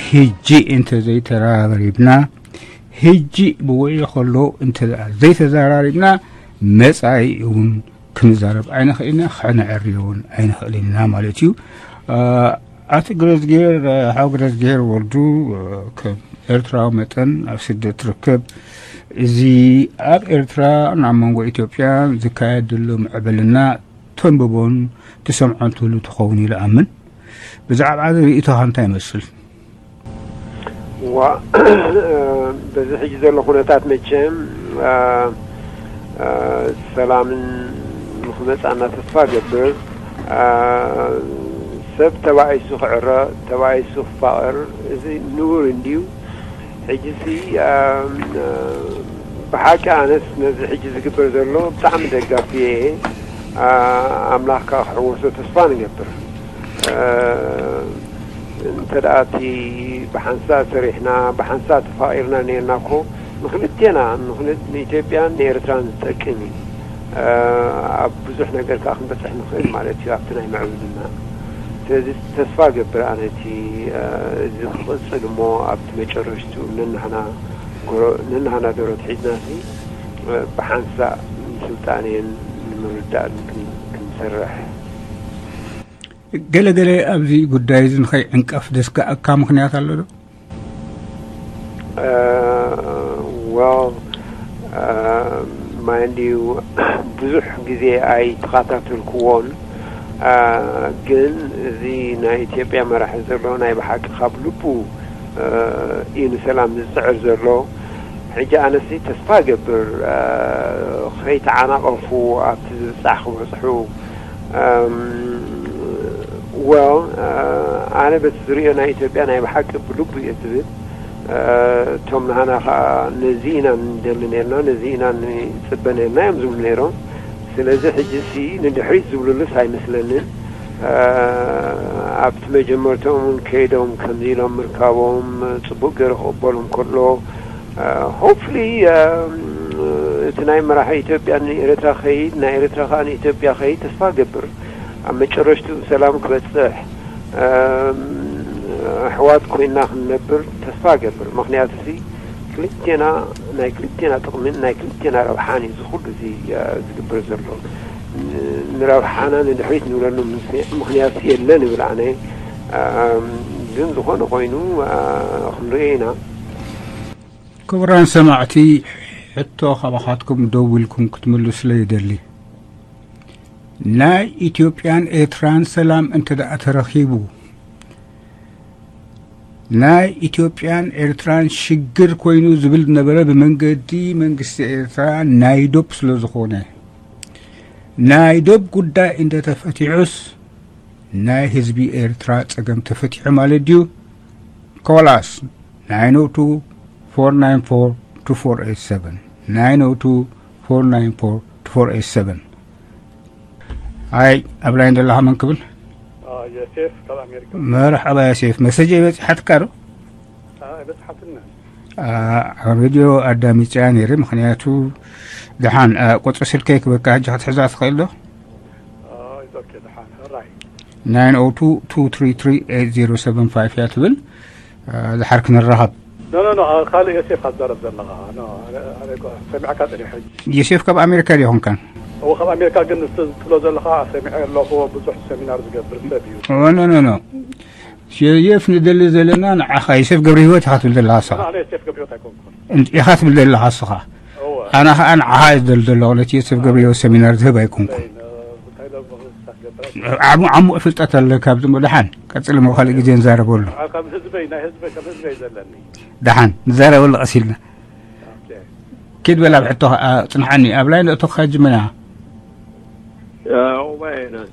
ሕጂ እንተዘይተራባሪብና፣ ሕጂ ብውዒ ከሎ እንተ ዘይተዘራሪብና፣ መጻኢ እውን ክንዛረብ ኣይንኽእልን ኢና፣ ከነዕሪ እውን ኣይንኽእልን ኢና ማለት እዩ። ኣቲ ግረዝጌር፣ ሓው ግረዝጌር ወልዱ፣ ከም ኤርትራዊ መጠን ኣብ ስደት ትርከብ። እዚ ኣብ ኤርትራ ናብ መንጎ ኢትዮጵያ ዝካየድ ዘሎ ምዕብልና ተንብቦን ትሰምዖን ትህሉ ትኸውን ኢለ ኣምን። ብዛዕባ እዚ ርእይቶኻ እንታይ ይመስል? ዋ በዚ ሕጂ ዘሎ ኩነታት መቸም ሰላምን ንክመፃና ተስፋ ገብር። ሰብ ተባኢሱ ክዕረ፣ ተባኢሱ ክፋቐር፣ እዚ ንቡር እንድዩ። ሕጂ ሲ ብሓቂ ኣነስ ነዚ ሕጂ ዝግበር ዘሎ ብጣዕሚ ደጋፊ እየ። ኣምላኽ ከዓ ክሕወሶ ተስፋ ንገብር። እንተ ደኣ እቲ ብሓንሳእ ሰሪሕና ብሓንሳእ ተፋቒርና ነርና እኮ ንክልቴና ንኢትዮጵያን ንኤርትራን ዝጠቅም እዩ። ኣብ ብዙሕ ነገር ከዓ ክንበፅሕ ንኽእል ማለት እዩ ኣብቲ ናይ ምዕብልና። ስለዚ ተስፋ ገብር ኣነ እቲ እዚ ክቕፅል እሞ ኣብቲ መጨረሽትኡ ነናህና ነናህና ደሮት ሒዝና ሲ ብሓንሳእ ንስልጣኔን ንምርዳእን ክንሰርሕ። ገለ ገለ ኣብዚ ጉዳይ እዚ ንኸይዕንቀፍ ዘስጋኣካ ምኽንያት ኣሎ ዶ? Well, mind you, ብዙሕ ግዜ ኣይተኸታተልክዎን፣ ግን እዚ ናይ ኢትዮጵያ መራሒ ዘሎ ናይ ብሓቂ ካብ ልቡ እዩ ንሰላም ዝፅዕር ዘሎ። ሕጂ ኣነሲ ተስፋ ገብር ከይተዓናቐፉ ኣብቲ ዝብፃሕ ክበፅሑ። Well, ኣነ በቲ ዝሪኦ ናይ ኢትዮጵያ ናይ ብሓቂ ብልቡ እየ ዝብል። እቶም ንሃና ከዓ ነዚ ኢና ንደሊ ነርና፣ ነዚ ኢና ንፅበ ነርና እዮም ዝብሉ ነይሮም። ስለዚ ሕጂ ሲ ንድሕሪት ዝብሉሉስ ኣይመስለንን። ኣብቲ መጀመርትኦም እውን ከይዶም ከምዚ ኢሎም ምርካቦም ፅቡቅ ገይሩ ክቕበሎም ከሎ፣ hopefully እቲ ናይ መራሒ ኢትዮጵያ ንኤርትራ ከይድ፣ ናይ ኤርትራ ከዓ ንኢትዮጵያ ከይድ ተስፋ ገብር። ኣብ መጨረሽትኡ ሰላም ክበፅሕ ኣሕዋት ኮይና ክንነብር ተስፋ ገብር። ምክንያቱ ሲ ክልቴና ናይ ክልቴና ጥቕምን ናይ ክልቴና ረብሓን እዩ እዚ ኩሉ እዚ ዝግበር ዘሎ። ንረብሓና ንድሕሪት ንብለሉ ምክንያት የለን ይብል ኣነ። ግን ዝኾነ ኮይኑ ክንሪኦ ኢና። ክቡራን ሰማዕቲ፣ ሕቶ ካባኻትኩም ደው ኢልኩም ክትምልሱለይ ይደሊ። ናይ ኢትዮጵያን ኤርትራን ሰላም እንተ ደኣ ተረኺቡ፣ ናይ ኢትዮጵያን ኤርትራን ሽግር ኮይኑ ዝብል ነበረ ብመንገዲ መንግስቲ ኤርትራ ናይ ዶብ ስለ ዝኾነ፣ ናይ ዶብ ጉዳይ እንተ ተፈቲሑስ ናይ ህዝቢ ኤርትራ ጸገም ተፈቲሑ ማለት ድዩ? Call us nine oh two, four nine four, two four eight seven, nine oh two, four nine four, two four eight seven. ኣይ ኣብ ላይን ዘለኻ መን ክብል? ዮሴፍ ካብ ኣሜሪካ። መርሓባ ዮሴፍ፣ መሰጀ በጺሓትካ ዶ? በጽሓትና። ኣብ ሬድዮ ኣዳሚፅያ ነይረ። ምክንያቱ ደሓን ቁፅሪ ስልከይ ክበካ ሕጂ ክትሕዛ ትኽእል ዶ? ደሓን ራይ nine oh two, two three three, eight zero seven five እያ ትብል። ድሓር ክንራኸብ። ኖ ኖ ኖ ካልእ ዮሴፍ ኣዛረብ ዘለኻ። ሰሚዕካ ጥሪሕ ሕጂ። ዮሴፍ ካብ ኣሜሪካ ዲኹም ካን? እዎ ካብ ኣሜሪካ ግን እቲ ትብሎ ዘለኻ ሰሚዐ ኣለኹ። ብዙሕ ሰሚናር ዝገብር ሰብ እዩ። ኖ ኖ ኖ ዮሴፍ ንደሊ ዘለና ንዓኻ ዮሴፍ ገብረ ህይወት ኢኻ ትብል ዘለኻ ንስኻ። ኣነ ዮሴፍ ገብረ ህይወት ኣይኮንኩን። ኢኻ ትብል ዘለኻ ንስኻ። ኣነ ኸኣ ንዓኻ እየ ዝደሊ ዘለኹ፣ ነቲ ዮሴፍ ገብረ ህይወት ሰሚናር ዝህብ ኣይኮንኩን። ዓሙ ዓሙቕ ፍልጠት ኣለካ ኣብዚ እሞ ደሓን ቀጽል እሞ ካልእ ግዜ ንዛረበሉ። ካብ ህዝበይ ናይ ህዝበይ ከም ህዝበይ ዘለኒ። ደሓን ንዛረበሉ ቀስ ኢልና። ኪድ በል ኣብ ሕቶ ጽንሓኒ ኣብ ላይን እቶኻ ጅምና።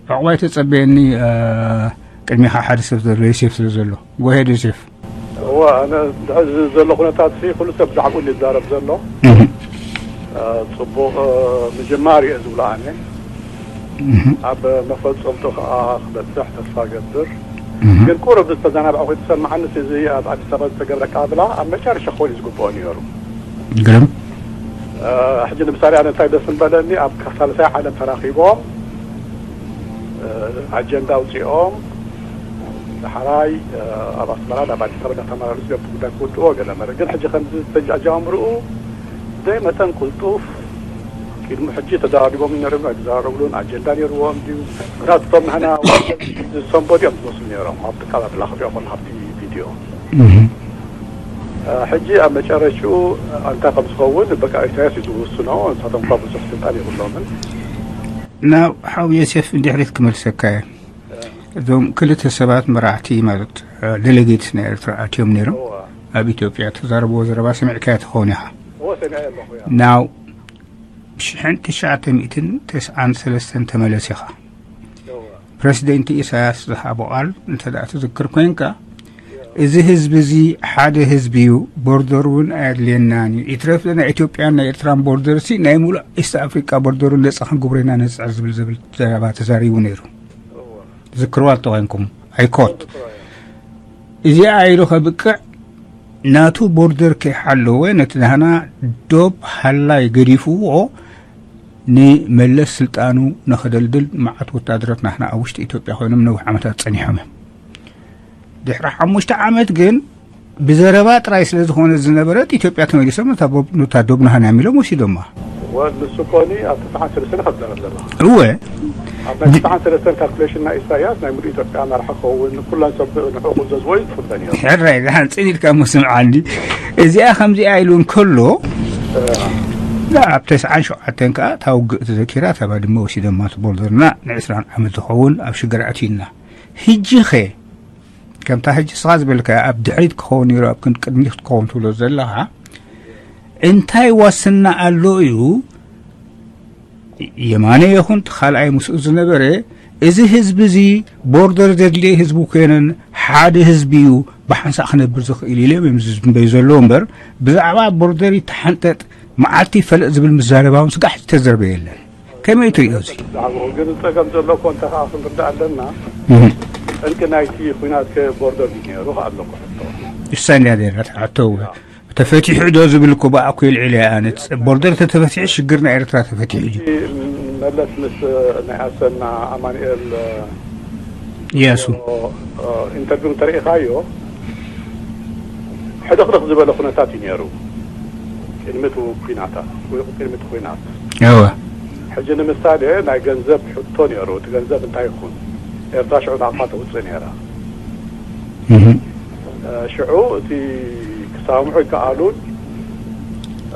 ዕቑባይ ተጸበየኒ። ቅድሚኻ ሓደ ሰብ ዘሎ ዮሴፍ ስለ ዘሎ ጎሄድ ዮሴፍ። እወ ኣነ ድሕዚ ዘሎ ኩነታት ሲ ኩሉ ሰብ ብዛዕባኡ እዩ ዝዛረብ ዘሎ። ጽቡቕ ምጅማር እዩ ዝብሎ ኣነ። ኣብ መፈጸምቱ ከዓ ክበፅሕ ተስፋ ገብር። ግን ቁሩብ ዝተዘናባዕኹ ዝተሰማዓኒ እዚ ኣብ ኣዲስ ኣበባ ዝተገብረ ኣቀባብላ ኣብ መጨረሻ ክኸውን እዩ ዝግብኦ ነይሩ። ግርም ሕጂ ንምሳሌ ኣነ እንታይ ደስ ምበለኒ ኣብ ሳልሳይ ዓለም ተራኺቦም ኣጀንዳ ኣውፂኦም ዳሕራይ ኣብ ኣስመራ ናብ ኣዲስ ኣበባ እንዳተመላለሱ እዮም እቲ ጉዳይ ክውድእዎ ገለ መለ። ግን ሕጂ ከምዚ ተጃጃምርኡ ብዘይ መጠን ቅልጡፍ፣ ቅድሚ ሕጂ ተደራሪቦም ነይሮም ኣይተዘራረብሉን ኣጀንዳ ነይርዎም ድዩ? ምክንያቱ እቶም ንሕና ዝሰንበዱ እዮም ዝመስሉ ነይሮም ኣብቲ ኣቀባብላ ክሪኦ ከለኹ ኣብቲ ቪድዮ። ሕጂ ኣብ መጨረሽኡ እንታይ ከም ዝኸውን በቃ ኢሳያስ እዩ ዝውስኖ። ንሳቶም እኳ ብዙሕ ስልጣን የብሎምን። ናብ ሓው ዮሴፍ እንድሕሪት ክመልሰካ እየ። እዞም ክልተ ሰባት መራሕቲ ማለት ዴሌጌትስ ናይ ኤርትራ ኣትዮም ነይሮም። ኣብ ኢትዮጵያ ተዛረብዎ ዘረባ ሰሚዕካዮ ትኸውን ኢኻ። ናው ሽሕን ትሽዓተ ሚእትን ተስዓን ሰለስተን ተመለስ ኢኻ። ፕረሲደንት ኢሳያስ ዝሃቦ ቃል እንተ ደኣ ትዝክር ኮይንካ፣ እዚ ህዝቢ እዚ ሓደ ህዝቢ እዩ፣ ቦርደር እውን ኣየድልየናን እዩ። ይትረፍ ናይ ኢትዮጵያን ናይ ኤርትራን ቦርደር ሲ ናይ ሙሉእ ኢስት ኣፍሪቃ ቦርደር እውን ነጻ ክንግብሮ ኢና ነጽዕር ዝብል ዝብል ዘረባ ተዛሪቡ ነይሩ። ዝክርዋ ተኾይንኩም ኣይኮት እዚኣ ኢሉ ከብቅዕ ናቱ ቦርደር ከይሓለወ ነቲ ናህና ዶብ ሃላይ ገዲፍዎ ንመለስ ስልጣኑ ንኸደልድል መዓት ወታደራት ናህና ኣብ ውሽጢ ኢትዮጵያ ኮይኖም ነዊሕ ዓመታት ጸኒሖም እዮም። ድሕሪ ሓሙሽተ ዓመት ግን ብዘረባ ጥራይ ስለ ዝኾነ ዝነበረት ኢትዮጵያ ተመሊሶም ነታ ቦብ- ነታ ዶብ ናህና እዮም ኢሎም ወሲዶማ። ወ- ንሱ ኮኒ ኣብ ትስዓን ሰለስተን ካብ ዘረብ ዘለኻ እወ ኣብ ናይ ትስዓን ሰለስተን ካልኩሌሽን ናይ ኢሳያስ ናይ ሙሉእ ኢትዮጵያ መራሒ ክኸውን ኩለን ሰብ ንዕኡ ክእዘዝዎ እዩ ዝፍቶ ነይሩ። ሕራይ ዝሓንፅን ኢልካ እሞ ስምዓኒ እዚኣ ከምዚኣ ኢሉ እንከሎ ኣብ ተስዓን ሸውዓተን ከዓ እታ ውግእ ተዘኪራ እታ ባድመ ወሲዶማ እቲ ቦርደርና ንዕስራን ዓመት ዝኸውን ኣብ ሽግር ኣትዩና። ህጂ ኸ ከምታ ሕጂ ስኻ ዝበልካ ኣብ ድሕሪት ክኸውን ነይሩ ኣብ ክንዲ ቅድሚት ክትከውን ትብሎ ዘለኻ እንታይ ዋስና ኣሎ እዩ? የማነ ይኹን እቲ ካልኣይ ምስኡ ዝነበረ እዚ ህዝቢ እዚ ቦርደር ዘድልየ ህዝቢ ኮይነን ሓደ ህዝቢ እዩ ብሓንሳእ ክነብር ዝኽእል ኢሎም እዮም ዝዝንበዩ ዘለዉ እምበር ብዛዕባ ቦርደር ይተሓንጠጥ መዓልቲ ይፈለጥ ዝብል ምዛረባውን ስጋሕ ዝተዘርበ የለን። ከመይ ትሪኦ እዚ? ብዛዕባኡ ግን ጸገም ዘሎ እኮ እንተ ኸኣ ክንርዳእ ኣለና። ጠንቂ ናይቲ ኲናት ከ ቦርደር ድዩ ነይሩ ከኣ ኣሎ እኮ ሕቶ። እሳ እንድያ ነይራ እቲ ሕቶ እወ። ተፈቲሑ ዶ ዝብል እኮ ብኣኮ የልዒለ እየ ኣነ። ቦርደር ተተፈቲሑ ሽግር ናይ ኤርትራ ተፈቲሑ እዩ። እቲ መለስ ምስ ናይ ኣሰና ኣማኑኤል እያሱ ኢንተርቪው እንተርኢኻዮ ሕድኽድኽ ዝበለ ኩነታት እዩ ነይሩ። ቅድሚ እቲ ኲናታት ወይ ቅድሚ እቲ ኲናት እወ ሕጂ ንምሳሌ ናይ ገንዘብ ሕቶ ነይሩ። እቲ ገንዘብ እንታይ ይኹን ኤርትራ ሽዑ ናቕፋ ተውፅእ ነይራ። ሽዑ እቲ ክሰማምዑ ይከኣሉን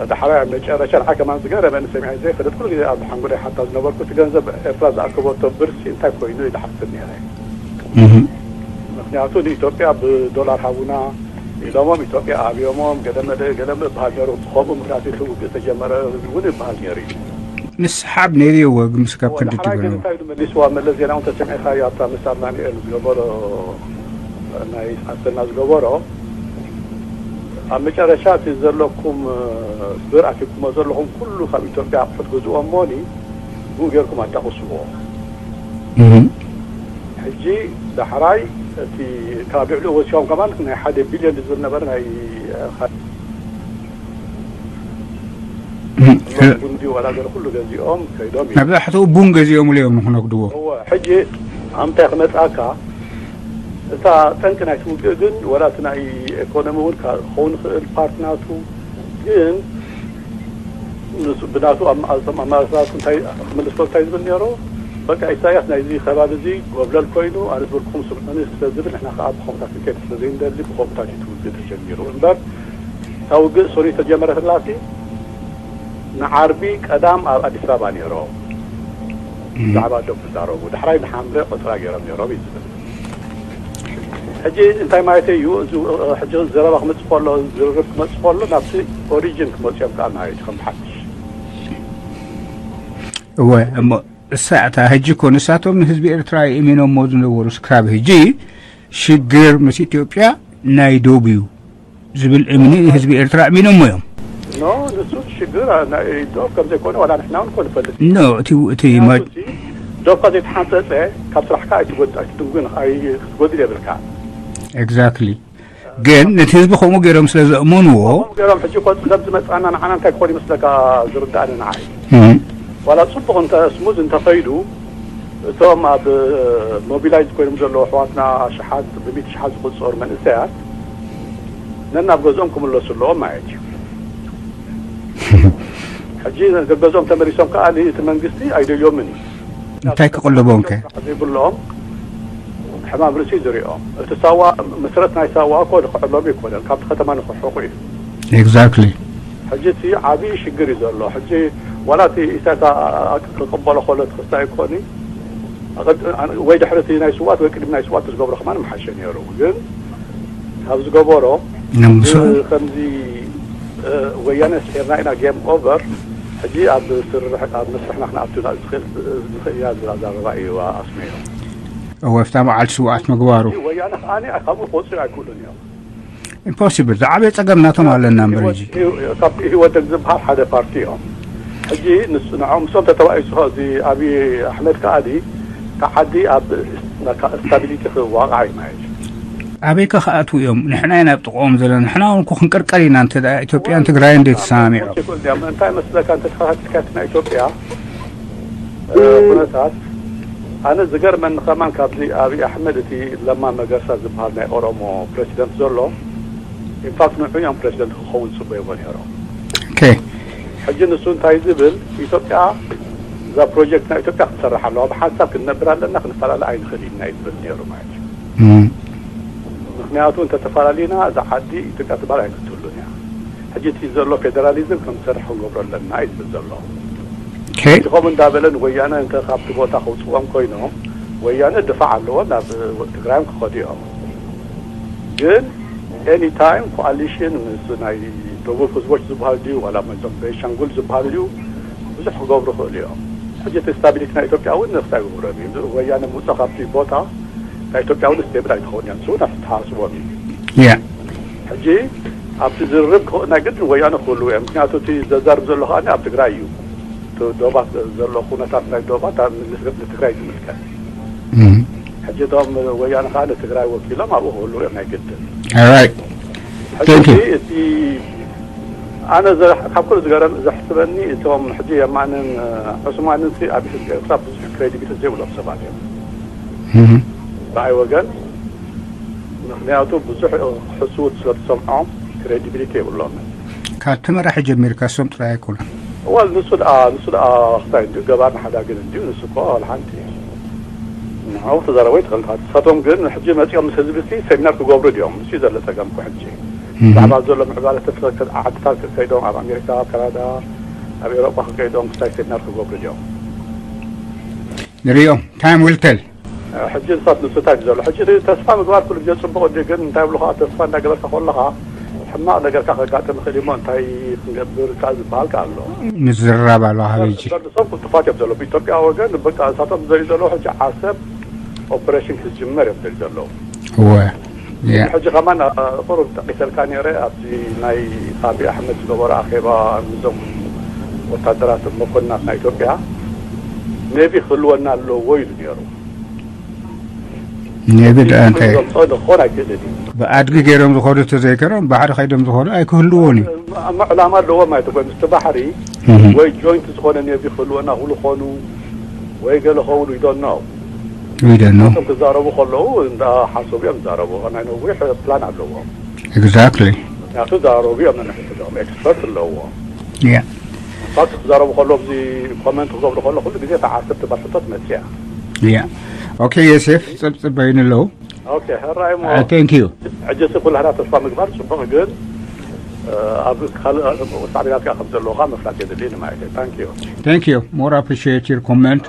ዳሕራይ ኣብ መጨረሻ ንዓይ ከማን ዝገረመኒ ሰሚዐ ዘይፈልጥ ኩሉ ግዜ ኣብ ሓንጎለይ ሓታ ዝነበርኩ እቲ ገንዘብ ኤርትራ ዝኣከበቶ ብርሲ እንታይ ኮይኑ ኢለ ሓስብ ነይረ። ምክንያቱ ንኢትዮጵያ ብዶላር ሃቡና ኢሎሞም ኢትዮጵያ ኣብዮሞም ገለመለ ገለመ ይበሃል ነይሩ። ብኸምኡ ምክንያት እቲ ውግእ ተጀመረ እውን ይበሃል ነይሩ እዩ። ምስሓብ ነይርዎ ግን ምስ ካብ ክንዲ ዳሕራይ ግን ትብሎ እንታይ ኢሉ መሊስዋ መለስ ዜናዊ ተሰሚዕካዮ ኣብታ ምስ ኣማኑኤል ዝገበሮ ናይ ኣሰና ዝገበሮ ኣብ መጨረሻ እቲ ዘለኩም ብር ኣኪብኩሞ ዘለኹም ኩሉ ካብ ኢትዮጵያ ኣቑሑት ግዝእዎ እሞኒ ብኡ ጌርኩም ኣዳቕስዎ። ሕጂ ዳሕራይ እቲ ካብ ልዕሊኡ ወሲኾም ከማን ናይ ሓደ ቢልዮን ዝብል ነበረ ናይ ቡን ድዩ ዋላ ገለ ኩሉ ገዚኦም ከይዶም እዩ። መብዛሕትኡ ቡን ገዚኦምሉ እዮም ንክነግድዎ። እወ ሕጂ ኣምታይ ክመፅኣካ እታ ጠንቂ ናይቲ ውግእ ግን ወላ እቲ ናይ ኤኮኖሚ እውን ክኸውን ይኽእል ፓርት ናቱ ግን ንሱ ብናቱ ኣማራፅታት እንታይ ክምልስ እንታይ ዝብል ነይሩ በቃ ኢሳያስ ናይዚ ከባቢ እዚ ጎብለል ኮይኑ ኣነ ዝበልኩም ስምዑኒ ስለ ዝብል ንሕና ከዓ ብኸምኡታት ክንከይድ ስለ ዘይንደሊ ብኸምኡታት እዩ ትውግእ ተጀሚሩ እምበር እታ ውግእ ሶኒ ተጀመረትላሲ ንዓርቢ ቀዳም ኣብ ኣዲስ ኣበባ ነይሮም ብዛዕባ ዶብ ክዛረቡ ዳሕራይ ንሓምለ ቆፅራ ገይሮም ነይሮም እዩ ዝብል ሕጂ እንታይ ማለተይ እዩ እዚ ሕጂ ዘረባ ክመፅእ ከሎ ዝርርብ ክመፅእ ከሎ ናብቲ ኦሪጅን ክመፅኦም ከዓ ማለት እዩ ከም ሓድሽ እወ እሞ እሳ እታ ሕጂ እኮ ንሳቶም ንህዝቢ ኤርትራ የእሚኖሞ ዝነበሩ ስክራብ ሕጂ ሽግር ምስ ኢትዮጵያ ናይ ዶብ እዩ ዝብል እምኒ ንህዝቢ ኤርትራ ኣእሚኖሞ እዮም። ኖ ንሱ ሽግር ዶ ከም ዘይኮነ ዋላ ንሕና እውን እኮ ንፈልጥ ኖ እቲ እቲ ዶ እኳ ዘይተሓንፀፀ ካብ ስራሕካ ኣይትጎድ ኣይትድንጉን ክትጎድል የብልካ። ኤግዛክትሊ ግን ነቲ ህዝቢ ከምኡ ገይሮም ስለ ዘእመንዎ ገሮም ሕጂ እኮ ፀገም ዝመፅኣና ንዓና እንታይ ክኾን ይመስለካ ዝርዳእኒ ንዓይ ዋላ ፅቡቕ እንተ ስሙዝ እንተኸይዱ እቶም ኣብ ሞቢላይዝ ኮይኖም ዘለዉ ኣሕዋትና ኣሽሓት ብሚእቲ ሽሓት ዝቑጸሩ መንእሰያት ነናብ ገዝኦም ክምለሱ ኣለዎም ማለት እዩ። ሕጂ ገዝኦም ተመሊሶም ከኣ እቲ መንግስቲ ኣይደልዮምን እዩ። እንታይ ክቕልቦም ከ? ዘይብሎም ሕማም ርእሲ ዝሪኦም። እቲ ሳዋ፣ መስረት ናይ ሳዋ እኮ ንክዕሎም ኣይኮነን፣ ካብቲ ከተማ ንክርሕቁ እዩ። ኤግዛክትሊ። ሕጂ እቲ ዓብዪ ሽግር እዩ ዘሎ። ሕጂ ዋላ እቲ ኢሳያስ ክቕበሎ ከሎ ትክስታይ ይኮኒ ወይ ድሕሪ እቲ ናይ ስዋት ወይ ቅድሚ ናይ ስዋት ዝገብሮ ከማን ምሓሸ ነይሩ። ግን ካብ ዝገበሮ ነምሱ ከምዚ ወያነ ስዒርና ኢና፣ ጌም ኦቨር፣ ሕጂ ኣብ ስርሕ ኣብ መስርሕና ክንኣቱ ንኽእል ኢና ዝብል ኣዛረባ እዩ ኣስሚዑ። ወፍታ መዓልቲ ስውኣት ምግባሩ ወያነ ከዓኒ ካብኡ ክወፅኡ ኣይክእሉን እዮም። ኢምፖሲብል። ዝዓበየ ጸገም ናቶም ኣለና እምበር ሕጂ ካብ ህወደግ ዝበሃል ሓደ ፓርቲ እዮም። ሕጂ ንሱ ንዖም ምስኦም ተተባኢሱ እዚ ኣብዪ ኣሕመድ ከዓኒ ተዓዲ ኣብ ስታቢሊቲ ክዋቃዕ እዩ ማለት እዩ። ኣበይ ከ ክኣትዉ እዮም? ንሕና ኢና ኣብ ጥቕኦም ዘለና። ንሕና እውን እኮ ክንቅርቀር ኢና እንተ ደኣ ኢትዮጵያን ትግራይን ዘይተሰማሚዖም። ይኽእል ድዮም? እንታይ መስለካ እንተ ተኸታቲልካ እቲ ናይ ኢትዮጵያ ኩነታት ኣነ ዝገርመኒ ከማን ካብዚ ኣብዪ ኣሕመድ እቲ ለማ መገርሳ ዝበሃል ናይ ኦሮሞ ፕሬዚደንት ዘሎ ኢንፋክት ንዑ እዮም ፕሬዚደንት ክኸውን ዝፅበይዎ ነይሮም። ኦኬ ሕጂ ንሱ እንታይ ዝብል ኢትዮጵያ እዛ ፕሮጀክት ናይ ኢትዮጵያ ክትሰርሕ ኣለዋ ብሓንሳብ ክንነብር ኣለና ክንፈላለ ኣይንኽእል ኢና እዩ ዝብል ነይሩ ማለት እዩ። እም፣ ምክንያቱ እንተተፈላለዩና እዛ ዓዲ ኢትዮጵያ ትበሃል ኣይክትህሉን እያ። ሕጂ እቲ ዘሎ ፌደራሊዝም ከም ዝሰርሕ ክንገብሮ ኣለና እዩ ዝብል ዘሎ። ኦኬ ከምኡ እንዳበለ ንወያነ እንተ ካብቲ ቦታ ከውፅዎም ኮይኖም ወያነ ድፋዕ ኣለዎ ናብ ትግራዮም ክኸዱ እዮም። ግን ኤኒ ታይም ኮኣሊሽን ምስ ናይ ደቡብ ህዝቦች ዝበሃል ድዩ ዋላ መዞም ቤንሻንጉል ዝበሃል ድዩ ብዙሕ ክገብሩ ክእሉ እዮም። ሕጂ እቲ ስታቢሊቲ ናይ ኢትዮጵያ እውን ንክታይ ክገብሮም እዩ ወያነ ምውፃእ ካብቲ ቦታ ናይ ኢትዮጵያ እውን ስቴብል ኣይትኸውን እያ ንሱ እውን ኣስተሓስቦም እዩ። ያ ሕጂ ኣብቲ ዝርርብ ክኸ- ናይ ግድን ወያነ ክህልው እዮም። ምክንያቱ እቲ ዘዛርብ ዘሎ ከዓ ኣብ ትግራይ እዩ። እቲ ዶባት ዘሎ ኩነታት ናይ ዶባት ኣብ ንትግራይ ዝምልከት። እም፣ ሕጂ እቶም ወያነ ከዓ ንትግራይ ወኪሎም ኣብኡ ክህልው እዮም ናይ ግድን። ኦራይት ሕጂ Thank you. እቲ ኣነ ዘ- ካብ ኩሉ ዝገረም ዘሕስበኒ እቶም ሕጂ የማንን ዑስማንን ሲ ኣብ ህዝቢ ኤርትራ ብዙሕ ክሬዲቢሊቲ ዘይብሎም ሰባት እዮም እም፣ ብኣይ ወገን። ምክንያቱ ብዙሕ ክሕስቡ ስለ ዝሰምዖም ክሬዲቢሊቲ የብሎምን። ካብ ተመራሒ ጀሚርካ እሶም ጥራይ ኣይኮኑን። እዋል ንሱ ደኣ ንሱ ደኣ ክታይ እንዲዩ ገባር ንሓዳግን እንዲዩ ንሱ እኮ ዋላ ሓንቲ ንዓው ተዛረቦ ይትኽእል ንስኻትኩም ግን ሕጂ መፂኦም ምስ ህዝቢ ሲ ሴሚናር ክገብሩ ድዮም ንሱ እዩ ዘሎ ፀገም እኮ ሕጂ እም፣ ብዛዕባ ዘሎ ምዕባለታት ዓድታት ከይዶም ኣብ ኣሜሪካ ኣብ ካናዳ ኣብ ኤውሮጳ ከይዶም ክታይ ሴሚናር ክገብሩ ድዮም ንሪኦም ታይም ዊል ቴል ሕጂ ንሳት ንሱ እንታይ እዩ ዘሎ ሕጂ ተስፋ ምግባር ኩሉ ግዜ ፅቡቅ እንዲ ግን እንታይ ብሉ ከዓ ተስፋ እንዳገበርካ ከለካ ሕማቅ ነገርካ ከጋጥም ይኽእል እሞ እንታይ ክንገብር ከዓ ዝበሃል ከዓ ኣሎ ምዝርራብ ኣሎ ካበጂ እምበር ንሶም ቅልጡፋት እዮም ዘለዉ ብኢትዮጵያ ወገን በቃ ንሳቶም ዝደልዩ ዘለዉ ሕጂ ዓሰብ ኦፕሬሽን ክዝጅመር እዮም ዝደልዩ ዘለዉ እወ ያ ሕጂ ከማን ቁሩብ ጠቂሰልካ ነይረ ኣብዚ ናይ ኣብዪ ኣሕመድ ዝገበሮ ኣኼባ ምስዞም ወታደራት መኮንናት ናይ ኢትዮጵያ ሜቢ ክህልወና ኣለዎ ኢሉ ነይሩ ሜቢ ደኣ እንታይ ዘምፅኦ ክኾን ኣይክእልን እዩ ብኣድጊ ገይሮም ዝኸዱ ተዘይከሮም ባሕሪ ከይዶም ዝኸዱ ኣይክህልዎን እዩ እሞ ዕላማ ኣለዎ ማለት እኮ ምስቲ ባሕሪ እህ፣ ወይ ጆይንት ዝኾነ ሜቢ ክህልወና ክብሉ ኾኑ ወይ ገለ ኸውን ይዶኖ ይደኖ እቶም ክዛረቡ ከለዉ እንዳ ሓሰቡ እዮም ዝዛረቡ ናይ ነዊሕ ፕላን ኣለዎም ኤግዛክትሊ ምክንያቱ ዛረቡ እዮም ነንሕድሕዶም ኤክስፐርት ኣለዎ ያ ፋክት ክዛረቡ ከለዉ እዚ ኮመንት ክገብሩ ከሎ ኩሉ ግዜ ተዓሰብ ትባል ሕቶ ትመፅያ ያ ኦኬ የሴፍ ፅብፅበይን ኣለዉ ኦኬ ሕራይ ሞ ታንክ ዩ ሕጂ ሲ ኩላህና ተስፋ ምግባር ፅቡቅ ግን ኣብ ካልእ ሳዕቤናት ከዓ ከም ዘለዉ ከዓ ምፍላጥ የድሊ ማለት እዩ ታንክ ዩ Thank you. More appreciate your comment.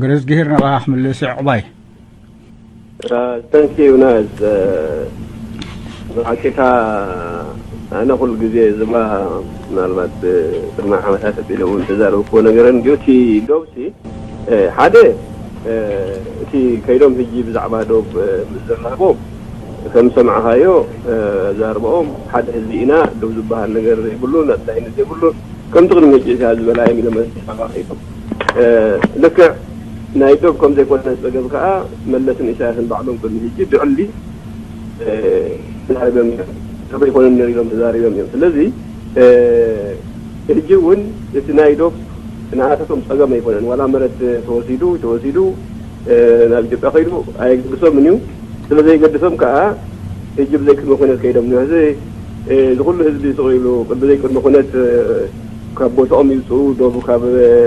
ገረዝግሄር ናባኻ ክምልስ ዕቑባይ ተንኪ ዮናስ ብሓቂታ ኣነ ኩሉ ግዜ ዝባ ምናልባት ቅድሚ ዓመታት ኣቢለ እውን ተዛረብክዎ ነገረን ዲዮ እቲ ዶብሲ ሓደ እቲ ከይዶም ህጂ ብዛዕባ ዶብ ምዝራቦም ከም ሰማዕኻዮ ዛርባኦም ሓደ ህዝቢ ኢና ዶብ ዝበሃል ነገር የብሉን ኣድላይነት የብሉን ከምቲ ቅድሚ ህጂ ኢሳያስ ዝበላ እዮም ኢሎም ኣስጢፋ ከይዶም ልክዕ ናይ ዶብ ከም ዘይኮነ ፀገም ከዓ መለስን ኢሳያስን ባዕሎም ቅድሚ ህጂ ብዕሊ ተዛሪቦም እዮም ከመይ ኮነ ነሩ ኢሎም ተዛሪቦም እዮም ስለዚ ህጂ እውን እቲ ናይ ዶብ ንኣታቶም ጸገም ኣይኮነን። ዋላ መረት ተወሲዱ ተወሲዱ ናብ ኢትዮጵያ ከይዱ ኣየገድሶምን እዩ። ስለ ዘይገድሶም ከዓ ሕጂ ብዘይ ቅድመ ኩነት ከይዶም። ሕዚ እዚ ኩሉ ህዝቢ ስቕ ኢሉ ብዘይ ቅድመ ኩነት ካብ ቦታኦም ይውፅኡ፣ ዶብ ካብ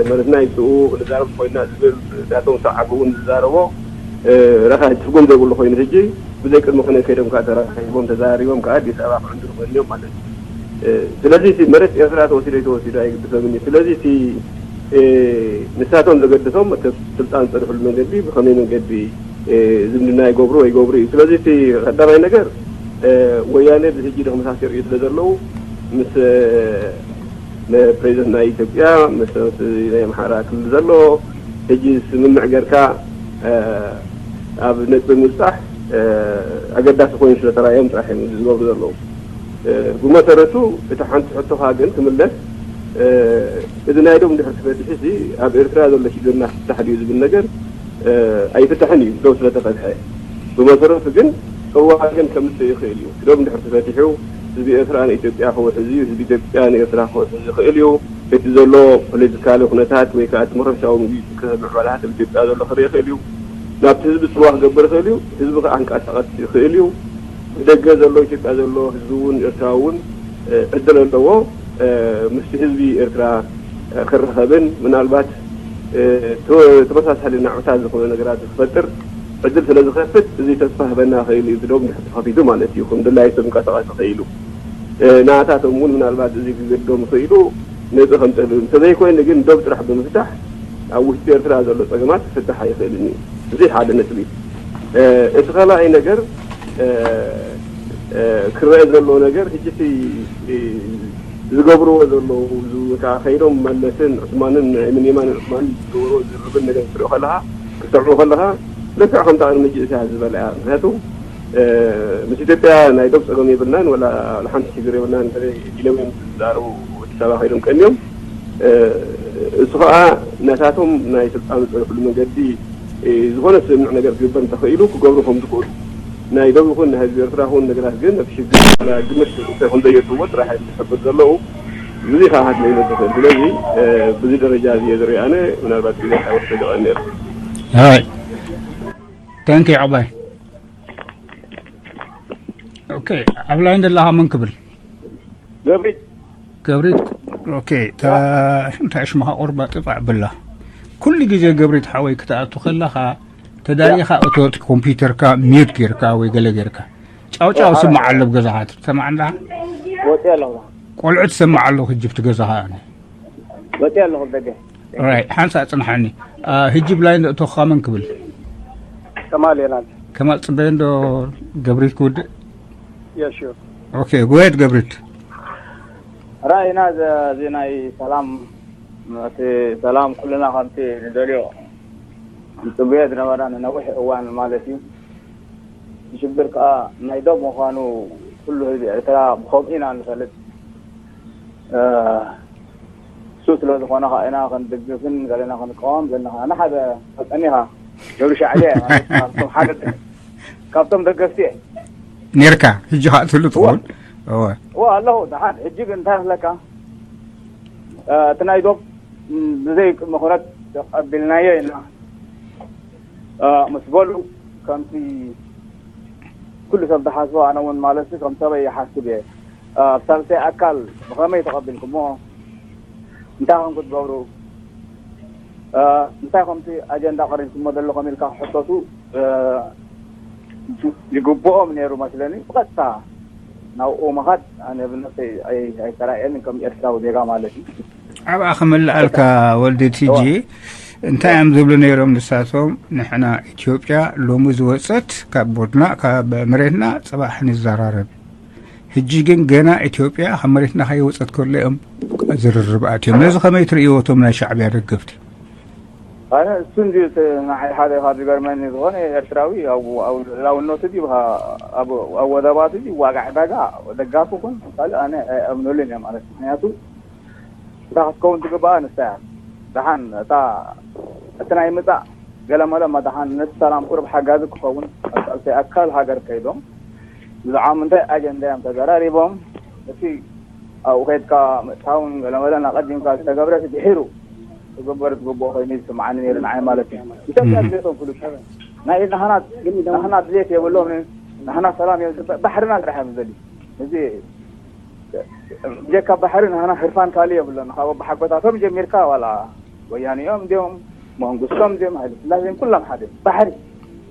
መረትና ይውፅኡ፣ ክንዛረብ ኮይና ዝብል ናቶም ሰዓብ እውን ዝዛረቦ ረኻ ትርጉም ዘይብሉ ኮይኑ፣ ሕጂ ብዘይ ቅድመ ኩነት ከይዶም ከዓ ተራኺቦም ተዛሪቦም ከዓ ኣዲስ ኣበባ ክዕንድሩ ኮይኖም ማለት እዩ። ስለዚ እቲ መሬት ኤርትራ ተወሲዶ ተወሲዶ ኣይግድሰብን እዩ። ስለዚ እቲ ንሳቶም ዘገድሶም እቲ ስልጣን ዝፀንሕሉ መንገዲ ብኸመይ መንገዲ ዝምድና ይገብሩ ወይ ይገብሩ እዩ። ስለዚ እቲ ቀዳማይ ነገር ወያነ ብሕጂ ድኽምሳት የርእዩ ስለ ዘለዉ ምስ ፕሬዚደንት ናይ ኢትዮጵያ ምስ ናይ ኣምሓራ ክልል ዘሎ ሕጂ ስምምዕ ጌርካ ኣብ ነጥቢ ምብፃሕ ኣገዳሲ ኮይኑ ስለተራእዮም ጥራሕ እዮም ዝገብሩ ዘለዉ። ብመሰረቱ እቲ ሓንቲ ሕቶኻ ግን ክምለስ፣ እዚ ናይ ዶብ እንድሕር ተፈቲሑ ሲ ኣብ ኤርትራ ዘሎ ሽግርና ክፍታሕ ድዩ ዝብል ነገር ኣይፍታሕን እዩ። ዶብ ስለተፈትሐ ብመሰረቱ ግን ቅዋም ግን ከምፅእ ይኽእል እዩ። ዶብ እንድሕር ተፈቲሑ ህዝቢ ኤርትራ ንኢትዮጵያ ክውሕዝ እዩ፣ ህዝቢ ኢትዮጵያ ንኤርትራ ክውሕዝ ይኽእል እዩ። እቲ ዘሎ ፖለቲካሊ ኩነታት ወይ ከዓ እቲ መረሻዊ ምዕባለታት ኣብ ኢትዮጵያ ዘሎ ክርኢ ይኽእል እዩ። ናብቲ ህዝቢ ፅልዋ ክገብር ይኽእል እዩ። ህዝቢ ከዓ ክንቀሳቐስ ይኽእል እዩ። ብደገ ዘሎ ኢትዮጵያ ዘሎ ህዝቢ እውን ኤርትራ እውን ዕድል ኣለዎ ምስቲ ህዝቢ ኤርትራ ክራኸብን ምናልባት ተመሳሳሊ ናዕብታት ዝኾነ ነገራት ክፈጥር ዕድል ስለ ዝኸፍት እዚ ተስፋ ህበና ክእል እዩ። ዶብ እንድሕር ተኸፊቱ ማለት እዩ። ከም ድላዩ ሰብ እንቀሳቐስ ክእል እዩ። ንኣታቶም እውን ምናልባት እዚ ክገድዶም ክእሉ ነዚ ከም ፀገም እንተዘይኮይኑ ግን ዶብ ጥራሕ ብምፍታሕ ኣብ ውሽጢ ኤርትራ ዘሎ ፀገማት ክፍታሕ ኣይኽእልን እዩ። እዚ ሓደ ነጥቢ። እቲ ካልኣይ ነገር ክረአ ዘለዎ ነገር ሕጂ እቲ ዝገብርዎ ዘለዉ ከይዶም መለስን ዑስማንን ምንየማንን ዑስማንን ዝገብርዎ ዝርርብን ነገር ክትሪኦ ከለኻ ክሰምዑ ከለኻ ልክዕ ከምታ ቅድሚ ሕጂ እሳያስ ዝበላ እያ። ምክንያቱ ምስ ኢትዮጵያ ናይ ዶብ ፀገም የብልናን ወላ ሓንቲ ሽግር የብልናን ኢሎም እዮም ዝዛረቡ። ኣዲስ ኣበባ ከይዶም ቀንዮም እሱ ከዓ ነታቶም ናይ ስልጣን ዝፀንሕሉ መንገዲ ዝኾነ ስምምዕ ነገር ክግበር እንተኽኢሉ ክገብሩ ከም ዝኽእሉ ናይ ዶብ ይኹን ናይ ህዝቢ ኤርትራ ይኹን ነገራት ግን ነቲ ሽግር ግምት ከም ዘየእትዎ ጥራሕ እዮም ዝሕብር ዘለዉ። ብዙ ኢኻ ክትለይሎ ትኽእል። ስለዚ ብዙ ደረጃ እዚ እየ ዝርኢ ኣነ። ምናልባት ግዜ ሓወስ ተገቐ ነይሩ። ተንኪ ዓባይ ኦኬ። ኣብ ላይን ዘለኻ መን ክብል? ገብሪት ገብሪት ኦኬ። እንታይ ሽምኻ ቁርባ ጥፋዕ ብላ። ኩሉ ግዜ ገብሪት ሓወይ ክትኣቱ ከለኻ ተዳሊኻ እቶ ኮምፒውተርካ ሚዩት ጌርካ ወይ ገለ ጌርካ ጫው ጫው ስማዕ ኣሎ ብገዛኻ ትሰማዕ እንዳ ወፂ ኣለኹ ቆልዑ ትሰማዕ ኣለኹ ህጂ ብቲ ገዛኻ ኣነ ወፂ ኣለኹ ደገ ራይት ሓንሳ ኣጽንሓኒ። ህጂ ብላይ ንእቶኻ መን ክብል ከማል የናል ከማል ጽበየ እንዶ ገብሪት ክውድእ የሹ ኦኬ ጎየት ገብሪት ራእይና እዚ ናይ ሰላም እቲ ሰላም ኩልና ከምቲ ንደልዮ ንፅበዮ ዝነበርና ንነዊሕ እዋን ማለት እዩ። እቲ ሽግር ከዓ ናይ ዶብ ምዃኑ ኩሉ ህዝቢ ኤርትራ ብከምኡ ኢና ንፈልጥ። እሱ ስለ ዝኾነ ከዓ ኢና ክንድግፍን ገለና ክንቃወም ዘለና። ኣነ ሓደ ፈፀኒኻ ገብሪ ሻዕብያ እየ ማለት ካብቶም ሓደ ካብቶም ደገፍቲ እየ። ኔርካ ሕጂ ከዓ ትህሉ ትኸውን እወ እወ ኣለኹ። ደሓን ሕጂ ግን እንታይ ክብለካ እቲ ናይ ዶብ ብዘይ ቅድመ ኩነት ተቐቢልናዮ ኢና ምስ በሉ ከምቲ ኩሉ ሰብ ዝሓስቦ ኣነ እውን ማለት ከምቲ ሰበይ ይሓስብ እየ። ኣብ ሳልሳይ ኣካል ብኸመይ ተቐቢልኩሞ እንታይ ከም ክትገብሩ እንታይ ከምቲ ኣጀንዳ ቀሪብኩሞ ዘለኹም ኢልካ ክሕተቱ ይግብኦም ነይሩ መስለኒ። ብቐጥታ ናብኡ ምኻድ ኣነ ብነፍሰይ ኣይተራእየንን ከም ኤርትራዊ ዜጋ ማለት እዩ። ኣብኣ ክምልኣልካ ወልዲ ቲጂ እንታይ እዮም ዝብሉ ነይሮም ንሳቶም ንሕና ኢትዮጵያ ሎሚ ዝወፀት ካብ ቦድና ካብ መሬትና ፅባሕ ንዘራረብ ሕጂ ግን ገና ኢትዮጵያ ካብ መሬትና ከይወፀት ከሎ እዮም ዝርርብ ኣትዮም ነዚ ከመይ ትርእይዎ እቶም ናይ ሻዕብያ ደገፍቲ ኣነ እሱ እንዲ ንዓይ ሓደ ካብ ዝገርመኒ ዝኾነ ኤርትራዊ ኣብ ልዕላውነቱ ድዩ ኣብ ወደባቱ ድዩ ዋጋ ዕዳጋ ደጋፊ ኩን ካልእ ኣነ ኣይኣምነሉን እየ ማለት ምክንያቱ እታ ክትከውን ትግባኣ ንሳ እያ። ደሓን እታ እቲ ናይ ምጻእ ገለመለ መድሓን ነቲ ሰላም ቁሩብ ሓጋዚ ክኸውን ኣብ ሳልሳይ ኣካል ሃገር ከይዶም ብዛዕባ ምንታይ ኣጀንዳ እዮም ተዘራሪቦም እቲ ኣብኡ ከይድካ ምእታውን ገለመለን ኣቐዲምካ ዝተገብረ እቲ ድሒሩ ክግበር ዝግብኦ ኮይኑ ይስምዓኒ ነይሩ፣ ንዓይ ማለት እዩ። ኢትዮጵያ ድሌቶም ፍሉጥ እዩ። ናይ ናህና፣ ናህና ድሌት የብሎም። ናህና ሰላም እዮም። ባሕርና ጥራሕ እዮም ዝደልዩ። እዚ ብጀካ ባሕሪ ናህና ህርፋን ካልእ የብሎን። ካብ ኣቦሓጎታቶም ጀሚርካ፣ ዋላ ወያኔኦም እንዲኦም፣ መንግስቶም እንዲኦም፣ ሃይለ ስላሴን ኩሎም ሓደ። ባሕሪ፣